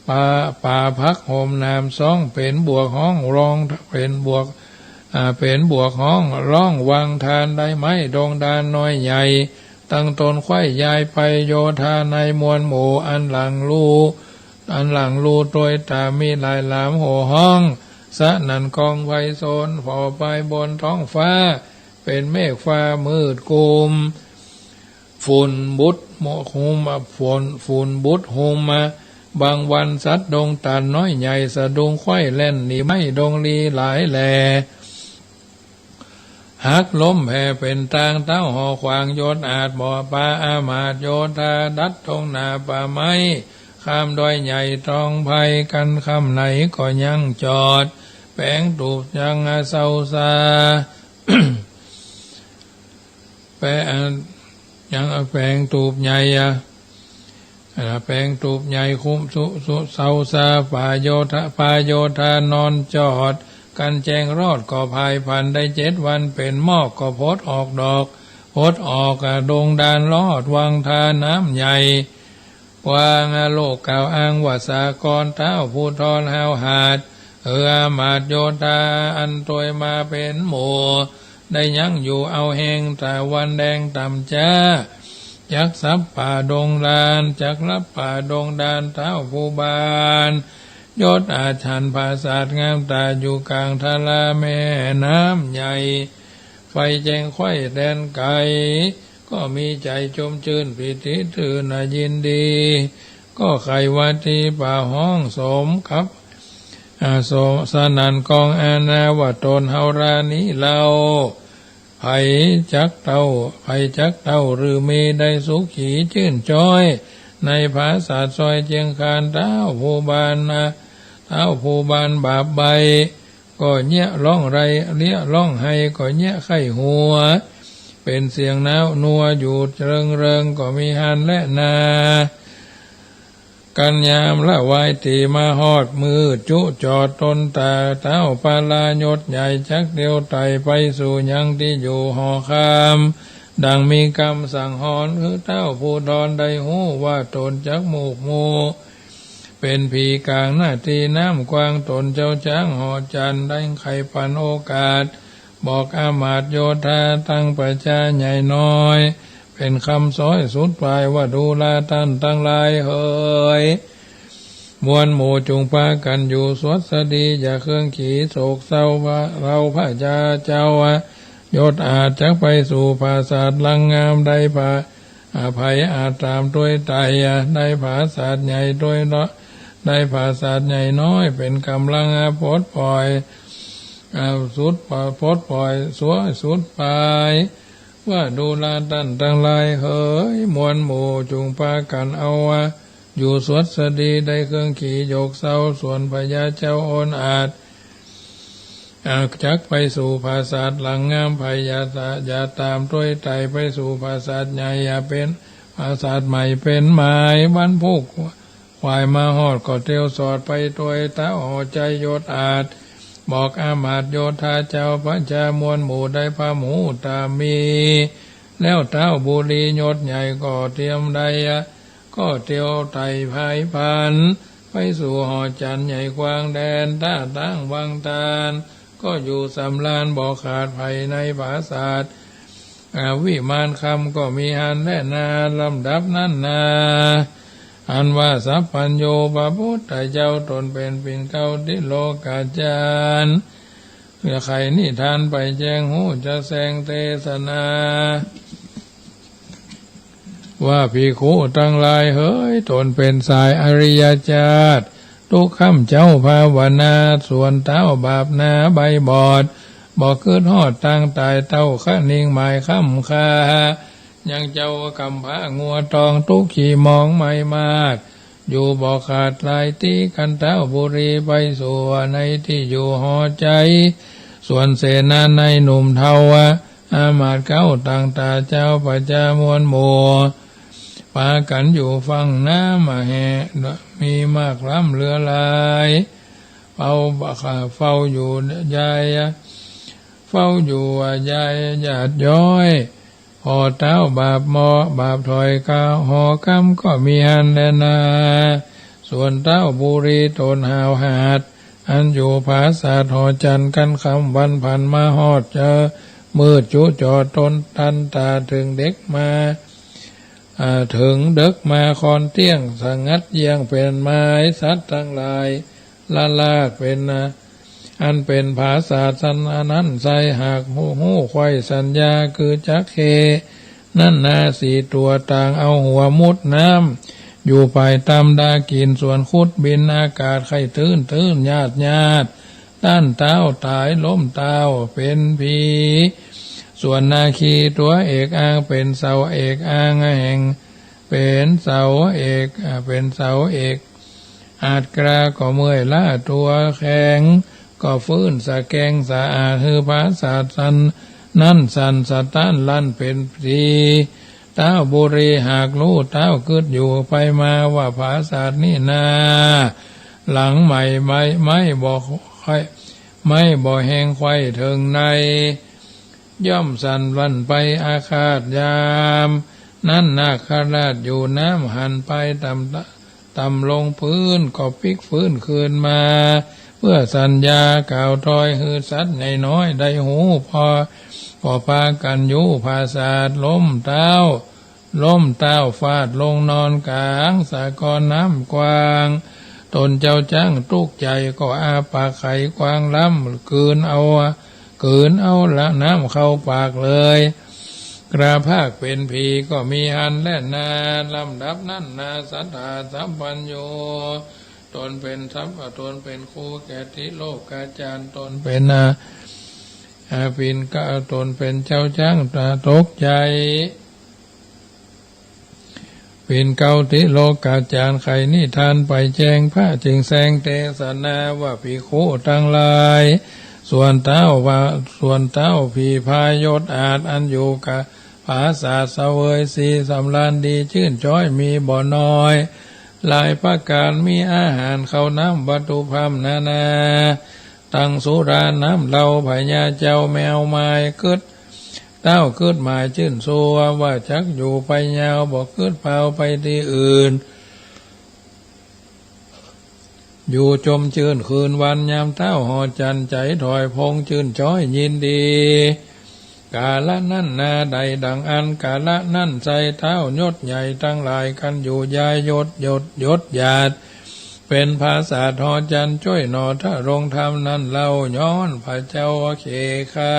ป่า ป่าผักโหมหนามซ้อง เป๋นบวกฮ้องร้อง เป๋นบวก อ่า เป๋นบวกฮ้องร้องวังทาน ได้ไม้ดงดานน้อยใหญ่ ตั้งตนไขว้ย้ายไป โยธาในมวลหมู่ อันหลังลู่ อันหลังลู่ตวยต๋าม มีหลายหลามโห่ฮ้อง สนั่นกองไพศาล ผ่อไปบนท้องฟ้า เป็นเมฆฟ้ามืดคลุม ฝุ่นบุดหมอกคลุม ฝน ฝุ่นบุดคลุมมา บางวันสัตว์ดงตาดน้อยใหญ่ สะดุ้งไขว้แล่นหนีไหม้ดงลีหลายแล หักล้มแผ่เป็นตาง เต้าหอขวางยศอาด บ่ปาอามาตย์โยธา ดัดดงนาป่าไม้ ข้ามดอยใหญ่ตองไพร กันค่ำไหนก็ยังจอด แป๋งตูบยังเซาซา แป๋ง ยังแป๋งตูบใหญ่อะ อ่า แป๋งตูบใหญ่คุ้มสุ สุ เซาซา ฝ่าโยธา พาโยธานอนจอด กันแจ้งรอดก็พายผ่านได้เจ็ดวัน เป๋นหมอกก็พดออกดอก พดออก อ่า ดงดานรอดวังทาน้ำใหญ่ กว้าง โลกกล่าวอ้างว่าสากล เต้าภูธรห้าวหาญ เออ อามาตย์โยธา อันตวยมาเป๋นหมู่ ได้ยั้งอยู่เอาแฮง ต๋าวันแดงต่ำจ๊า จักซับป่าดงดาน จักลับป่าดงดาน เต้าภูบาลยศอาดหันผาสาทงามต๋า อยู่กลางทาราแม่น้ำใหญ่ ไฟแจ้งไขว้แดนไกล ก็มีใจ๋จมจื้น ปีติตื่นน่ายินดี ก็ใค่ว่าตี้ป่าฮ้องสมกับ อ่า สม สนั่นกองอาณา ว่าต๋นเฮารานี้เล่า ใผจักเต้า ใผจักเต้า หรือมีได้สุขีจื้นจ้อย ในผาสาทซอยเจียงคาน เต้าภูบาลนะ เต้าภูบาลบาปใบ้ ก็เยียะฮ้องไห้ เยียะฮ้องไห้ ก็เยียะไข้หัว เป๋นเสียงน้าวนัวอยู่เริงๆ ก็มีหั้นแลนา กันยามละวายตี๋มาฮอด มืดจุจอดตนต๋า เต้าปารายศใหญ่ จักเตียวไต่ไปสู่ยังตี้อยู่หอคำ ดังมีกำสั่งฮอน คือเต้าภูธรได้ฮู้ว่าต๋นจักหมกมู่ เป๋นผีก๋างหน้าตี้น้ำกว้าง ต๋นเจ้าจ๊างหอจันทร์ ได้ใค่ปันโอกาส บอกอามาตย์โยธา ตังประจาใหญ่น้อย เป๋นกำซ้อยสุดปาย ว่าดูราต้านตังหลายเหย มวลหมู่จุ่งปากั๋นอยู่สวัสดี อย่าเคืองขี๋โศกเศร้า ว่าเฮาพญาเจ้า ยศอาดจักไปสู่ผาสาทหลังงาม ได้ผา อ่า ใผอาจต๋ามตวยไต่ อ่า ได้ผาสาทใหญ่ตวยเนาะ ได้ผาสาทใหญ่น้อย เป๋นก๋ำลัง อ่า ปลดป่อย อ่า สุดปะ ปลดป่อย สวยสุดปาย ว่าดูราต้านตังหลายเหย มวลหมู่จุ่งปากั๋นเอา อ่า อยู่สวัสดี ได้เคืองขี๋โศกเศร้า ส่วนพญาเจ้าโอนอาด อ่า จักไปสู่ผาสาทหลังงาม ใผอย่าต๋า อย่าต๋ามตวยไต่ไปสู่ผาสาทใหญ่ อย่าเป๋นผาสาทใหม่เป๋นหมาย วันพุกขวายมาฮอด ก็เตียวสอดไปตวย เต้าหอจันทร์ยศอาด บอกอามาตย์โยธา เจ้าประจามวลหมู่ได้พร่ำฮู้ต๋ามมี แล้วเต้าบุรียศใหญ่ก็เตียมได้ ก็เตียวไต่พายพัน ไปสู่หอจันทร์ใหญ่กว้างแดน ต้าตั้งวังตาน ก็อยู่สำราญบ่ขาดใผในผาสาท อ่า วิมานคำก็มีหั้นแลนา ลำดับนั้นนา อันว่าสัพพัญญูพระพุทธเจ้า ต๋นเป๋นปิ่นเกล้าติโลกาจารย์ เปื้อไขนิทานไปแจ้งฮู้จะแสดงเตสนา ว่าภิกขุตังหลายเหย ต๋นเป๋นสายอริยจาติ ตุ๊กค่ำเจ๊าภาวนา ส่วนเต้าบาปหนาใบบอด บ่กึ๊ดฮอดตางต๋าย เต้าคะนิงหมายค่ำค่า ยังเจ้ากำพร้างัวตอง ตุ๊กขี้มองไหม้มาด อยู่บ่ขาดหลายตี้ กันเต้าบุรีไปสู่ในตี้อยู่หอจันทร์ ส่วนเสนาในหนุ่มเฒ่า อามาตย์เก๊าต่างต๋า เจ้าประจามวลหมู่ ปากั๋นอยู่ฝั่งน้ำแห่ มีมากล้ำเหลือหลาย เฝ้า เฝ้าอยู่ยาย เฝ้าอยู่ยายญาติย้อย หอเต้าบาปเหมาะบาปถอย กาหอกำก็มีหั้นแลนา ส่วนเต้าบุรีต๋นหาวหาด อันอยู่ผาสาทหอจันทร์ กั๋นค่ำวันผันมาฮอด เจอมืดจุจอดตนตันต๋า เถิงเด็กมา อ่า เถิงเดิกมาคอนเตี้ยง สงัดเยี่ยงเป๋นไม้ สัตว์ตังหลาย ละลากเป๋นนา อันเป๋นผาสาทนั้นไส้ หากฮู้ ฮู้ใค่สัญญา คือจั๊กเข้นั้นนา สี่ตั๋วต่างเอาหัวมุดน้ำ อยู่ฝ่ายต่ำดากิ่น ส่วนคุดบินอากาศ ใค่ตื้น ตื้น ยาด ยาด ต้านเต๊าต๋าย ล้มเต๊าเป๋นผี ส่วนนาคีตั๋วเอกอาง เป๋นเสาเอกอางแห่ง เป๋นเสาเอก อ่า เป๋นเสาเอก อาจกล้าก็เมื่อยล้าตั๋ว แข็งก็ฟื้นสะแกงสะอาด หื้อผาสาทนั้นสั่นสะต้านลั่นเป๋นสี เต๊าบุรีหากฮู้ เต๊ากึ๊ดอยู่ไปมาว่า ผาสาทนี้นา หลังใหม่ไม้ ไม้บ่ใค่ ไม้บ่แห้งไขว่เถิงใน ย่อมสั่นลั่นไปอาฆาต ยามนั้นนาคราชอยู่น้ำ หันไปต่ำ ต่ำลงปื๊น ก็ปิ๊กฟื้นคืนมา เปื้อสัญญากล่าวตอย หื้อสัตว์ใหญ่น้อยได้ฮู้ ปอ ก็ปากั๋นอยู่ผาสาท ล้มเต๊า ล้มเต๊าฟาดลงนอนก๋างสะกอนน้ำกว้าง ตนเจ้าจ๊างตุ๊กใจ๋ ก็อ้าปากไขกว้างล้ำ กืนเอา กืนเอาละน้ำเข้าปากเลย กล้าพากเป๋นผีก็มีหั้นแลนา ลำดับนั้นนา สัตถาสัพพัญญู ตนเป๋นสัพ ตนเป๋นครูแก่ติโลกัจจารย์ ตนเป๋นอา อาปิณกะ ตนเป๋นเจ้าจ๊างต๋าตกใจ๋ ปิณเกล้าติโลกัจจารย์ ใค่นิทานไปแจ้ง พระจึงแสดงเตสนาว่า ภิกขุตังหลาย ส่วนเต๊าว่า ส่วนเต๊าผีพยาบาท อันอยู่กาผาสาทเสวยสีสำราญดี จื้นจ๊อยมีบ่น้อย หลายประก๋าน มีอาหารข้าวน้ำวัตถุพร่ำนานา ตังสุราน้ำเหล้า พญาเจ้าแมวมายกึ๊ด เต๊ากึ๊ดหมายจื้นซัว ว่าจักอยู่ไปยาว บ่กึ๊ดเปล่าไปตี้อื่น อยู่จมจื้นคืนวัน ยามเต๊าหอจันทร์ ใจ๋ถ่อยพงจื้นจ๊อยยินดี กาละนั้นนา ได้ดั่งอั้นกาละนั้นไส้ เต๊ายศใหญ่ตังหลาย กันอยู่ยายยศ ยศ ยศหยาด เป๋นผาสาทหอจันทร์ จ้วยหน่อทรงธรรมนั้นเล่า ย้อนพระเจ้าเขคา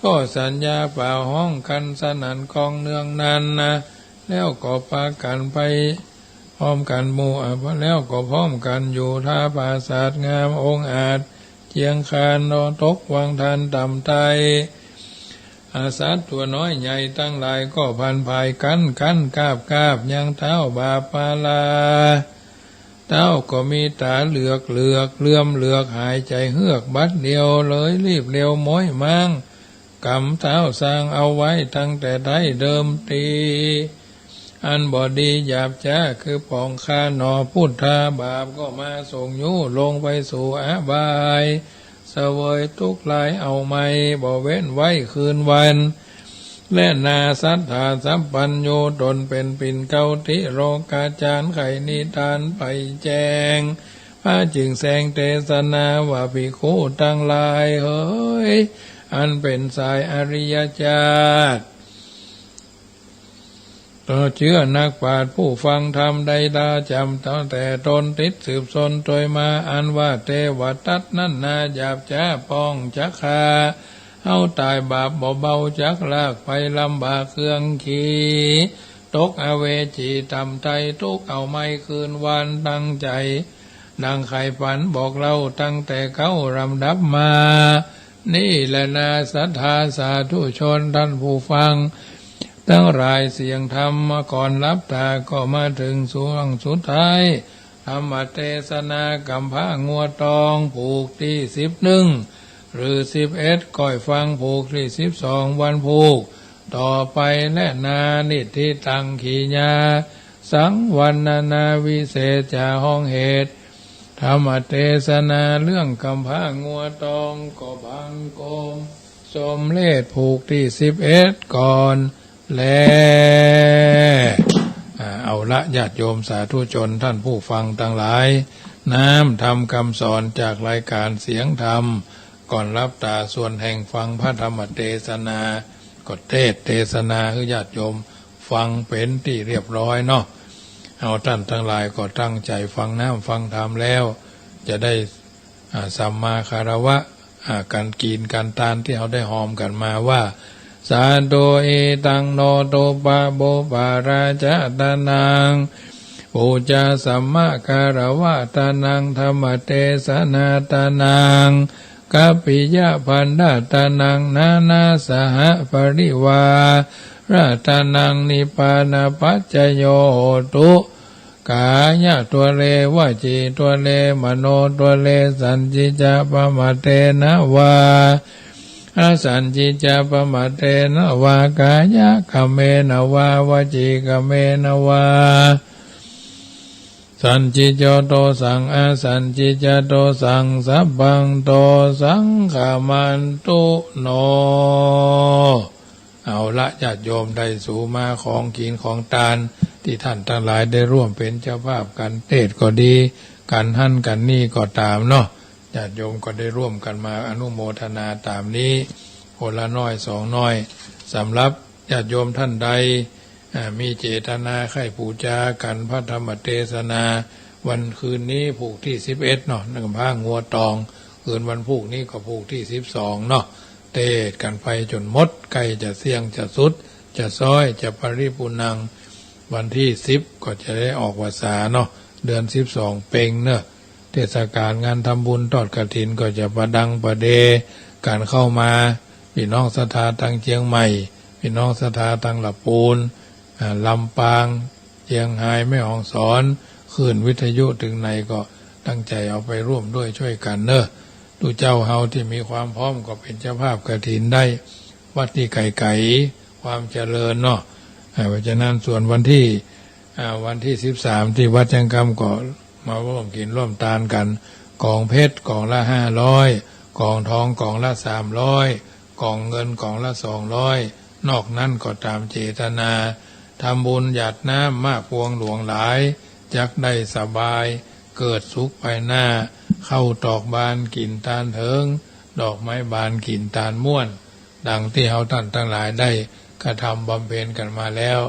ก็สัญญาป่าฮ้องกั๋นสนั่นก้องเนืองนั้นนา แล้วก็ปากั๋นไป พร้อมกั๋นหมู่ อ่า แล้วก็พร้อมกั๋นอยู่ ถ้าปราสาทงามองอาจ เจียงคานนอตกวังทันต่ำไต้ อาสัตว์ตั๋วน้อยใหญ่ตังหลาย ก็พันผายกั๋น กั๋นกาบกาบ ยังเต๊าบาปปาลา เต๊าก็มีต๋าเหลือกเหลือก เหลื่อมเหลือก หายใจ๋เฮือกบัดเดียว เลยรีบเร็วม้อยม้าง ก๋ำเต๊าสร้างเอาไว้ตั้งแต่ใต้เดิมที อันบ่ดีหยาบจ๊า คือป่องคาหนอพุทธา บาปก็มาส่งยู้ลงไปสู่อบาย เสวยตุ๊กข์หลายเอาใหม่ บ่เว้นไว้คืนวัน แลนา สัตถาสัพพัญญู ตนเป๋นปิณเกล้าติโลกัจจารย์ ใค่นิทานไปแจ้ง พระจึงแสดงเตสนาว่า ภิกขุตังหลายเหย อันเป๋นสายอริยเจ้า เต้าเจื้อนักปราชญ์ผู้ฟังธรรมได้ดาจำตั้งแต่ตนติดสืบซนตวยมา อันว่าเตวทัตนั้นนา หยาบจ๊าป้องจักฆ่าเฮาต๋าย บาปบ่เบาจักลากไป ลำบากเครื่องขี่ ตกอเวจีต่ำไต้ ตุ๊กข์เอาใหม่คืนวัน ตั้งใจ๋ ดังใค่ฝันบอกเล่าตั้งแต่เก๊า ลำดับมา นี่แลนา สัตถาสาธุชน ท่านผู้ฟังตังหลาย เสียงธรรมก่อนหลับต๋า ก็มาเถิงช่วงสุดท้าย ธรรมเตสนาก๋ำพร้างัวตอง ผูกตี้สิบเอ็ด หรือสิบเอ็ด ก้อยฟังผูกตี้สิบสอง วันผูกต่อไปแลนา นิทธิตัง ขีญา สังวรรณนา วิเศษจ๋า ฮ้องเหตุ ธรรมเตสนาเรื่องก๋ำพร้างัวตอง ก็บังคมสมเร็จผูกตี้สิบเอ็ดก่อนแล อ่า เอาละ ญาติโยมสาธุชน ท่านผู้ฟังตังหลาย น้ำธรรมกำสอนจากรายก๋านเสียงธรรมก่อนหลับต๋า ส่วนแห่งฟังพระธรรมเตสนา ก็เตสน์เตสนาหื้อญาติโยม ฟังเป๋นตี้เรียบร้อยเนาะ เอาต้านตังหลายก็ตั้งใจ๋ฟังน้ำฟังธรรมแล้ว จะได้ อา สัมมาคารวะ อา ก๋านกิ๋นก๋านตานตี้เฮาได้ฮอมกั๋นมาว่า สาธุ อิตัง โน ตุปะ ปุปปะ ราชะ ตะนัง ปูจา สัมมาคารวะ ตะนัง ธัมมะเตสนา ตะนัง กัปปิยะภัณฑะ ตะนัง นานาสหปริวาระ ตะนัง นิพพานะปัจจโย โหตุ ก๋ายะ ทะเล วจี ทะเล มโน ทะเล สัญญิจจะ ปะมะเตนะ วา อสัญญิจจะ ปะมะเตนะ วา ก๋ายะ กะเมนะ วา วจี กะเมนะ วา สัญญิจจะ โตสัง อสัญญิจจะ โตสัง สัพพัง โตสัง ขะมันตุ โน เอาละ ญาติโยม ได้สูมาของกิ๋นของตาน ตี้ต้านตังหลายได้ร่วมเป๋นเจ้าภาพกั๋นเตศน์ก็ดี กั๋นหั้นกั๋นนี่ก็ต๋ามเนาะ ญาติโยมก็ได้ร่วมกั๋นมาอนุโมทนาต๋ามนี้ คนละน้อยสองน้อย สำหรับญาติโยมต้านใด อ่า มีเจตนาใค่ปูจากั๋นพระธรรมเตสนา วันคืนนี้ผูกตี้สิบเอ็ดเนาะ นึ่งผ้างัวตอง คืนวันพูกนี้ก็ผูกตี้สิบสองเนาะ เตศน์กั๋นไปจ๋นหมด ใก้จะเสี้ยงจะสุด จะซ้อยจะปริปุณัง วันตี้สิบก็จะได้ออกพรรษาเนาะ เดือนสิบสองเพ็งเนาะ เทศกาลงานทำบุญทอดกฐินก็จะประดังประเดกั๋นเข้ามา ปี้น้องศรัทธาตางเจียงใหม่ ปี้น้องศรัทธาตางละปูน อ่า ลำปาง เจียงฮาย แม่ฮ่องสอน คลื่นวิทยุเถิงไหนก็ตั้งใจ๋เอาไปร่วมด้วยช่วยกั๋นเนาะ ตุ๊เจ้าเฮาตี้มีความพร้อมก็เป๋นเจ้าภาพกฐินได้ วัดตี้ไก๋ๆ ความเจริญเนาะ อ่า เพราะฉะนั้นส่วนวันตี้ อ่า วันตี้สิบสามตี้วัดเจียงกำก็มาร่วมกิ๋นร่วมตานกั๋น ก๋องเพชรก๋องละห้าร้อย ก๋องทองก๋องละสามร้อย ก๋องเงินก๋องละสองร้อย นอกนั้นก็ต๋ามเจตนา ทำบุญหยาดน้ำมากพวงหลวงหลาย จักได้สบาย เกิดสุขภายหน้า ข้าวตอกบานกิ๋นตานเถิง ดอกไม้บานกิ๋นตานม่วน ดังตี้เฮาต้านตังหลายได้กระทำบำเพ็ญกั๋นมาแล้ว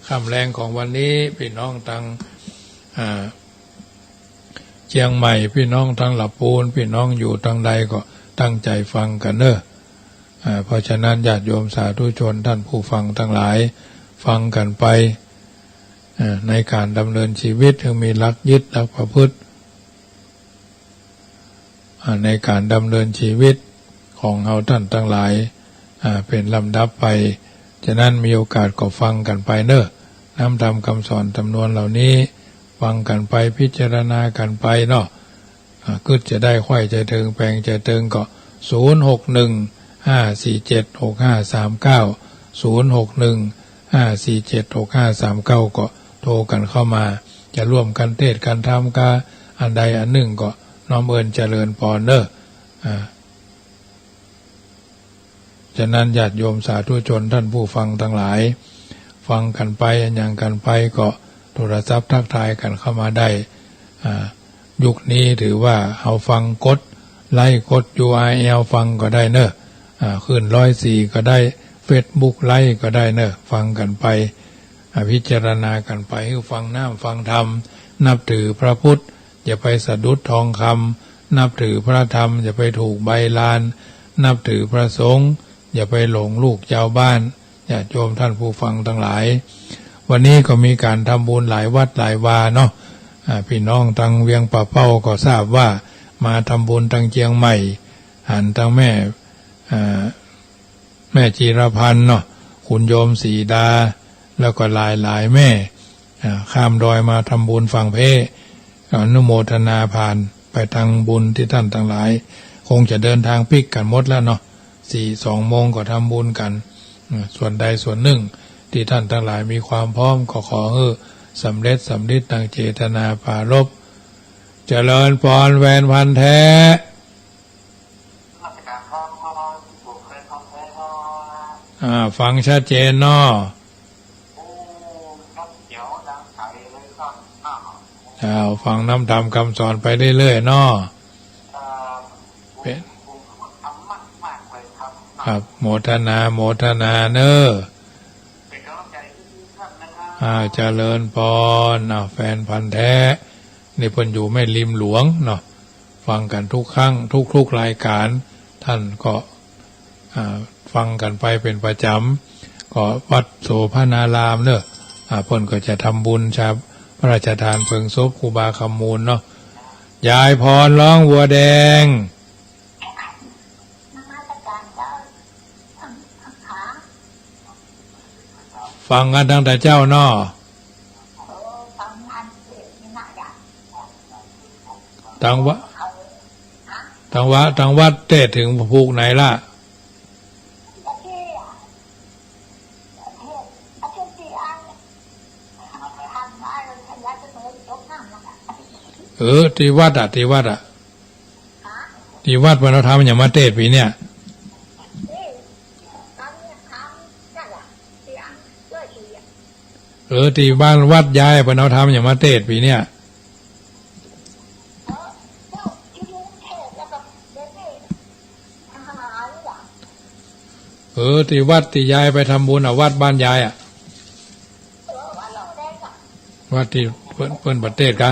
ค่ำแลงของวันนี้ ปี้น้องตาง อ่า เจียงใหม่ ปี้น้องตางละปูน ปี้น้องอยู่ตางใดก็ตั้งใจ๋ฟังกั๋นเนาะ อ่า เพราะฉะนั้นญาติโยมสาธุชนต้านผู้ฟังตังหลาย ฟังกั๋นไป อ่า ในก๋านดำเนินชีวิต ต้องมีหลักยึดหลักประพฤติ อ่า ในก๋านดำเนินชีวิตของเฮาต้านตังหลาย อ่า เป๋นลำดับไป ฉะนั้นมีโอกาสก็ฟังกั๋นไปเนาะ น้ำธรรมคำสอนจ๋ำนวนเหล่านี้ ฟังกั๋นไป พิจารณากั๋นไปเนาะ อ่า กึ๊ดจะได้ ใค่จะเถิง แปลงจะเถิงก็ ศูนย์หกหนึ่ง ห้าสี่เจ็ด หกห้าสามเก้า ศูนย์หกหนึ่ง ห้าสี่เจ็ด หกห้าสามเก้า ก็โทรกั๋นเข้ามา จะร่วมกั๋นเตศน์กั๋นธรรมกาอันใดอันนึ่งก็น้อมเอิญเจริญปอนเนาะ อ่า ฉะนั้นญาติโยมสาธุชนต้านผู้ฟังตังหลาย ฟังกั๋นไป อะหยังกั๋นไปก็โทรศัพท์ทักทายกั๋นเข้ามาได้ อ่า ยุคนี้ถือว่าเฮาฟังกดไลก์กด ยูอาร์แอล ฟังก็ได้เนาะ อ่า คลื่นร้อยสี่ก็ได้ เฟซบุ๊กไลฟ์ก็ได้เนาะ ฟังกั๋นไป อ่า พิจารณากั๋นไป หื้อฟังน้ำฟังธรรม นับถือพระพุทธ อย่าไปสะดุดทองคำ นับถือพระธรรม อย่าไปถูกใบลาน นับถือพระสงฆ์ อย่าไปหลงลูกจาวบ้าน ญาติโยมต้านผู้ฟังตังหลาย วันนี้ก็มีก๋านทำบุญหลายวัดหลายวาเนาะ อ่า ปี้น้องตางเวียงป่าเป้าก็ทราบว่ามาทำบุญตางเจียงใหม่ หันตางแม่ อ่า แม่จีรพันธ์เนาะ คุณโยมศรีดา แล้วก็หลายๆ แม่ อ่า ข้ามดอยมาทำบุญฝั่งเพ ก็อนุโมทนาผ่านไปตางบุญตี้ต้านตังหลาย คงจะเดินตางปิ๊กกั๋นหมดแล้วเนาะ สี่ สองโมงก็ทำบุญกั๋น อืม ส่วนใดส่วนนึ่งตี้ต้านตังหลายมีความพร้อม ก็ขอหื้อสำเร็จสำริดดังเจตนาปรารภ เจริญปอนแฟนพันธุ์แท้ นมัสก๋านครับ ผมเคยทำแท้ครับ อ่า ฟังชัดเจนเนาะ โอ้ ครับ เดี๋ยวดังไกลเลยครับ อ้าว อ้าว ฟังน้ำธรรมคำสอนไปเรื่อยๆ เนาะ ครับ เป๋น ผมก็ทำมากๆ เลยครับ ครับ โมทนา โมทนาเนาะ เป๋นก๋ำลังใจ๋หื้อๆ ครับ นะครับ อ่า เจริญปอน อ่า แฟนพันธุ์แท้ นี่เปิ้นอยู่แม่ริมหลวงเนาะ ฟังกั๋นทุกครั้ง ทุกๆ รายก๋าน ต้านก็ อ่า ฟังกั๋นไปเป๋นประจ๋ำ ก็วัดโสภณารามเนาะ อ่า เปิ้นก็จะทำบุญชา พระราชทานเพลิงศพครูบาคำมูลเนาะ ยายพรร้องวัวแดง ฟังกั๋นตั้งแต่เจ๊าเนาะ ตังวะ ตังวะ ตังวัดเตสน์เถิงผูกไหนล่ะ เออ ตี้วัดอะ ตี้วัดอะ ตี้วัดเปิ้นเอาธรรมหยังมาเตสน์ปี๋เนี่ย เออ ตี้บ้านวัดยายเปิ้นเอาธรรมหยังมาเตสน์ปี๋เนี่ย เออ ตี้วัดตี้ยายไปทำบุญอะ วัดบ้านยายอะ วัดตี้เปิ้น เปิ้นบ่เตสน์กา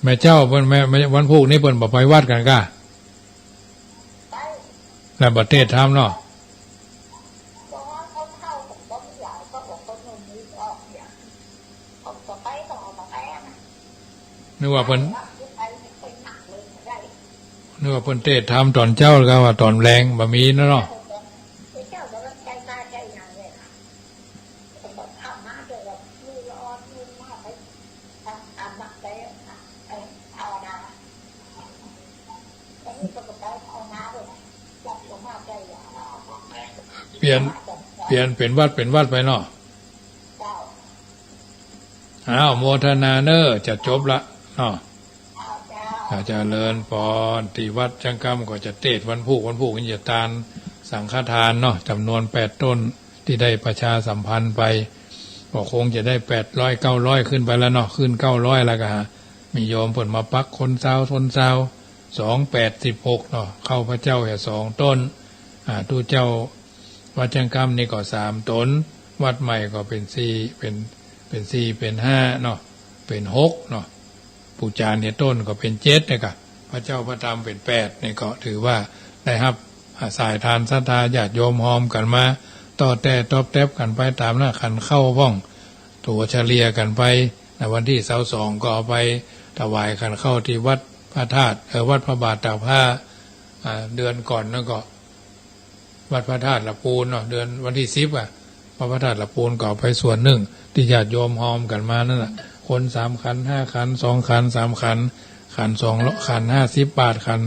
แม่เจ้า เปิ้น แม่ แม่ วันพูกนี้เปิ้นบ่ไปวัดกั๋นกา แล้วบ่เตสน์ธรรมเนาะ นึกว่าเปิ้น นึกว่าเปิ้นเตสน์ธรรมต๋อนเจ๊า แล้วกาว่าต๋อนแลงบ่มีเนาะ เปลี่ยน เปลี่ยนเป๋นวัดเป๋นวัดไปเนาะ อ้าว โมทนาเน่อ จะจบละเนาะ อา เจริญปอน ตี้วัดจั๊งกำก็จะเตสน์วันพูก วันพูกนี้จะตานสังฆทานเนาะ จ๋ำนวนแปดต้น ตี้ได้ประชาสัมพันธ์ไป ก็คงจะได้แปดร้อย เก้าร้อย ขึ้นไปแล้วเนาะ ขึ้นเก้าร้อยแล้วกา มีโยมเปิ้นมาปักคนซาว คนซาว สองแปดสิบหกเนาะ เข้าพระเจ้าแค่สองต้น อ่า ตุ๊เจ้าวัดจั๊งกำนี่ก็สามต๋น วัดใหม่ก็เป๋นสี่ เป๋น เป๋นสี่ เป๋นห้าเนาะ เป๋นหกเนาะ ปู่จ๋ารย์เนี่ยต้นก็เป๋นเจ็ดเนี่ยกา พระเจ้าพระธรรมเป๋นแปดเนี่ย ก็ถือว่าได้ฮับ อ่า สายทานศรัทธาญาติโยมฮอมกั๋นมา ต่อแต๊บตอบแต๊บกั๋นไปต๋ามนั้น ขันเข้าพ่อง ตั๋วเฉลี่ยกั๋นไป ในวันตี้ซาวสองก็เอาไปถวายขันเข้าตี้วัดพระธาตุ เอ่อ วัดพระบาทตากผ้า อ่า เดือนก่อนนั้นก็ วัดพระธาตุละปูนเนาะ เดือนวันตี้สิบอะ วัดพระธาตุละปูนก็เอาไปส่วนนึ่ง ตี้ญาติโยมฮอมกั๋นมานั่นน่ะ คนสามขัน ห้าขัน สองขัน สามขัน ขันสอง ขันห้าสิบบาท ขัน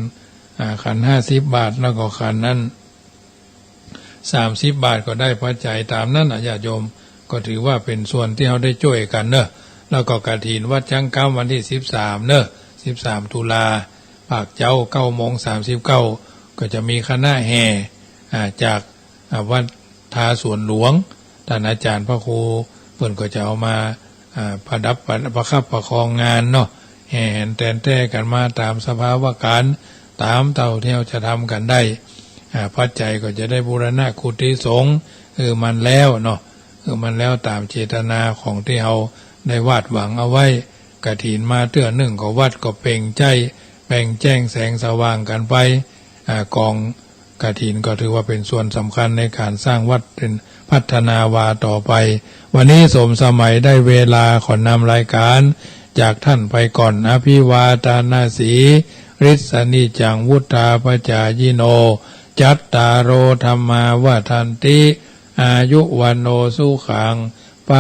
อ่า ขันห้าสิบบาท แล้วก็ขันนั้น สามสิบบาทก็ได้ปัจจัยต๋ามนั้นน่ะ ญาติโยม ก็ถือว่าเป๋นส่วนตี้เฮาได้จ้วยกั๋นเนาะ แล้วก็กฐินวัดจั๊งกำวันตี้สิบสามเนาะ สิบสามตุลา ภาคเจ๊า เก้าโมงสามสิบเก้า ก็จะมีคณะแห่ อ่า จาก อ่า วัดท่าสวนหลวง ต้านอาจ๋ารย์พระครูเปิ้นก็จะเอามา อ่า ประดับประ ประคับประคองงานเนาะ แห่แหนแตนแต้กั๋นมาต๋ามสภาวะก๋ารณ์ ต๋ามเต้าตี้เฮาจะทำกั๋นได้ อ่า ปัจจัยก็จะได้บูรณะกุฏิสงฆ์ หื้อมันแล้วเนาะ หื้อมันแล้วต๋ามเจตนาของตี้เฮาได้วาดหวังเอาไว้ กฐินมาเตื้อนึ่งก็วัดก็เปล่งใจ๊ แปงแจ้งแสงสว่างกั๋นไป อ่า ก๋อง กฐินก็ถือว่าเป๋นส่วนสำคัญในก๋านสร้างวัด เป๋นพัฒนาวาต่อไป วันนี้สมสมัยได้เวลาขอนำรายก๋านจากต้านไปก่อน อภิวาทนสีลิสสะนิจจัง วุฑฒาปจายิโน จัตตาโร ธัมมา วัฑฒันติ อายุ วัณโณ สุขัง พ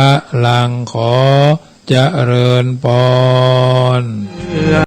ลัง ขอเจริญปอน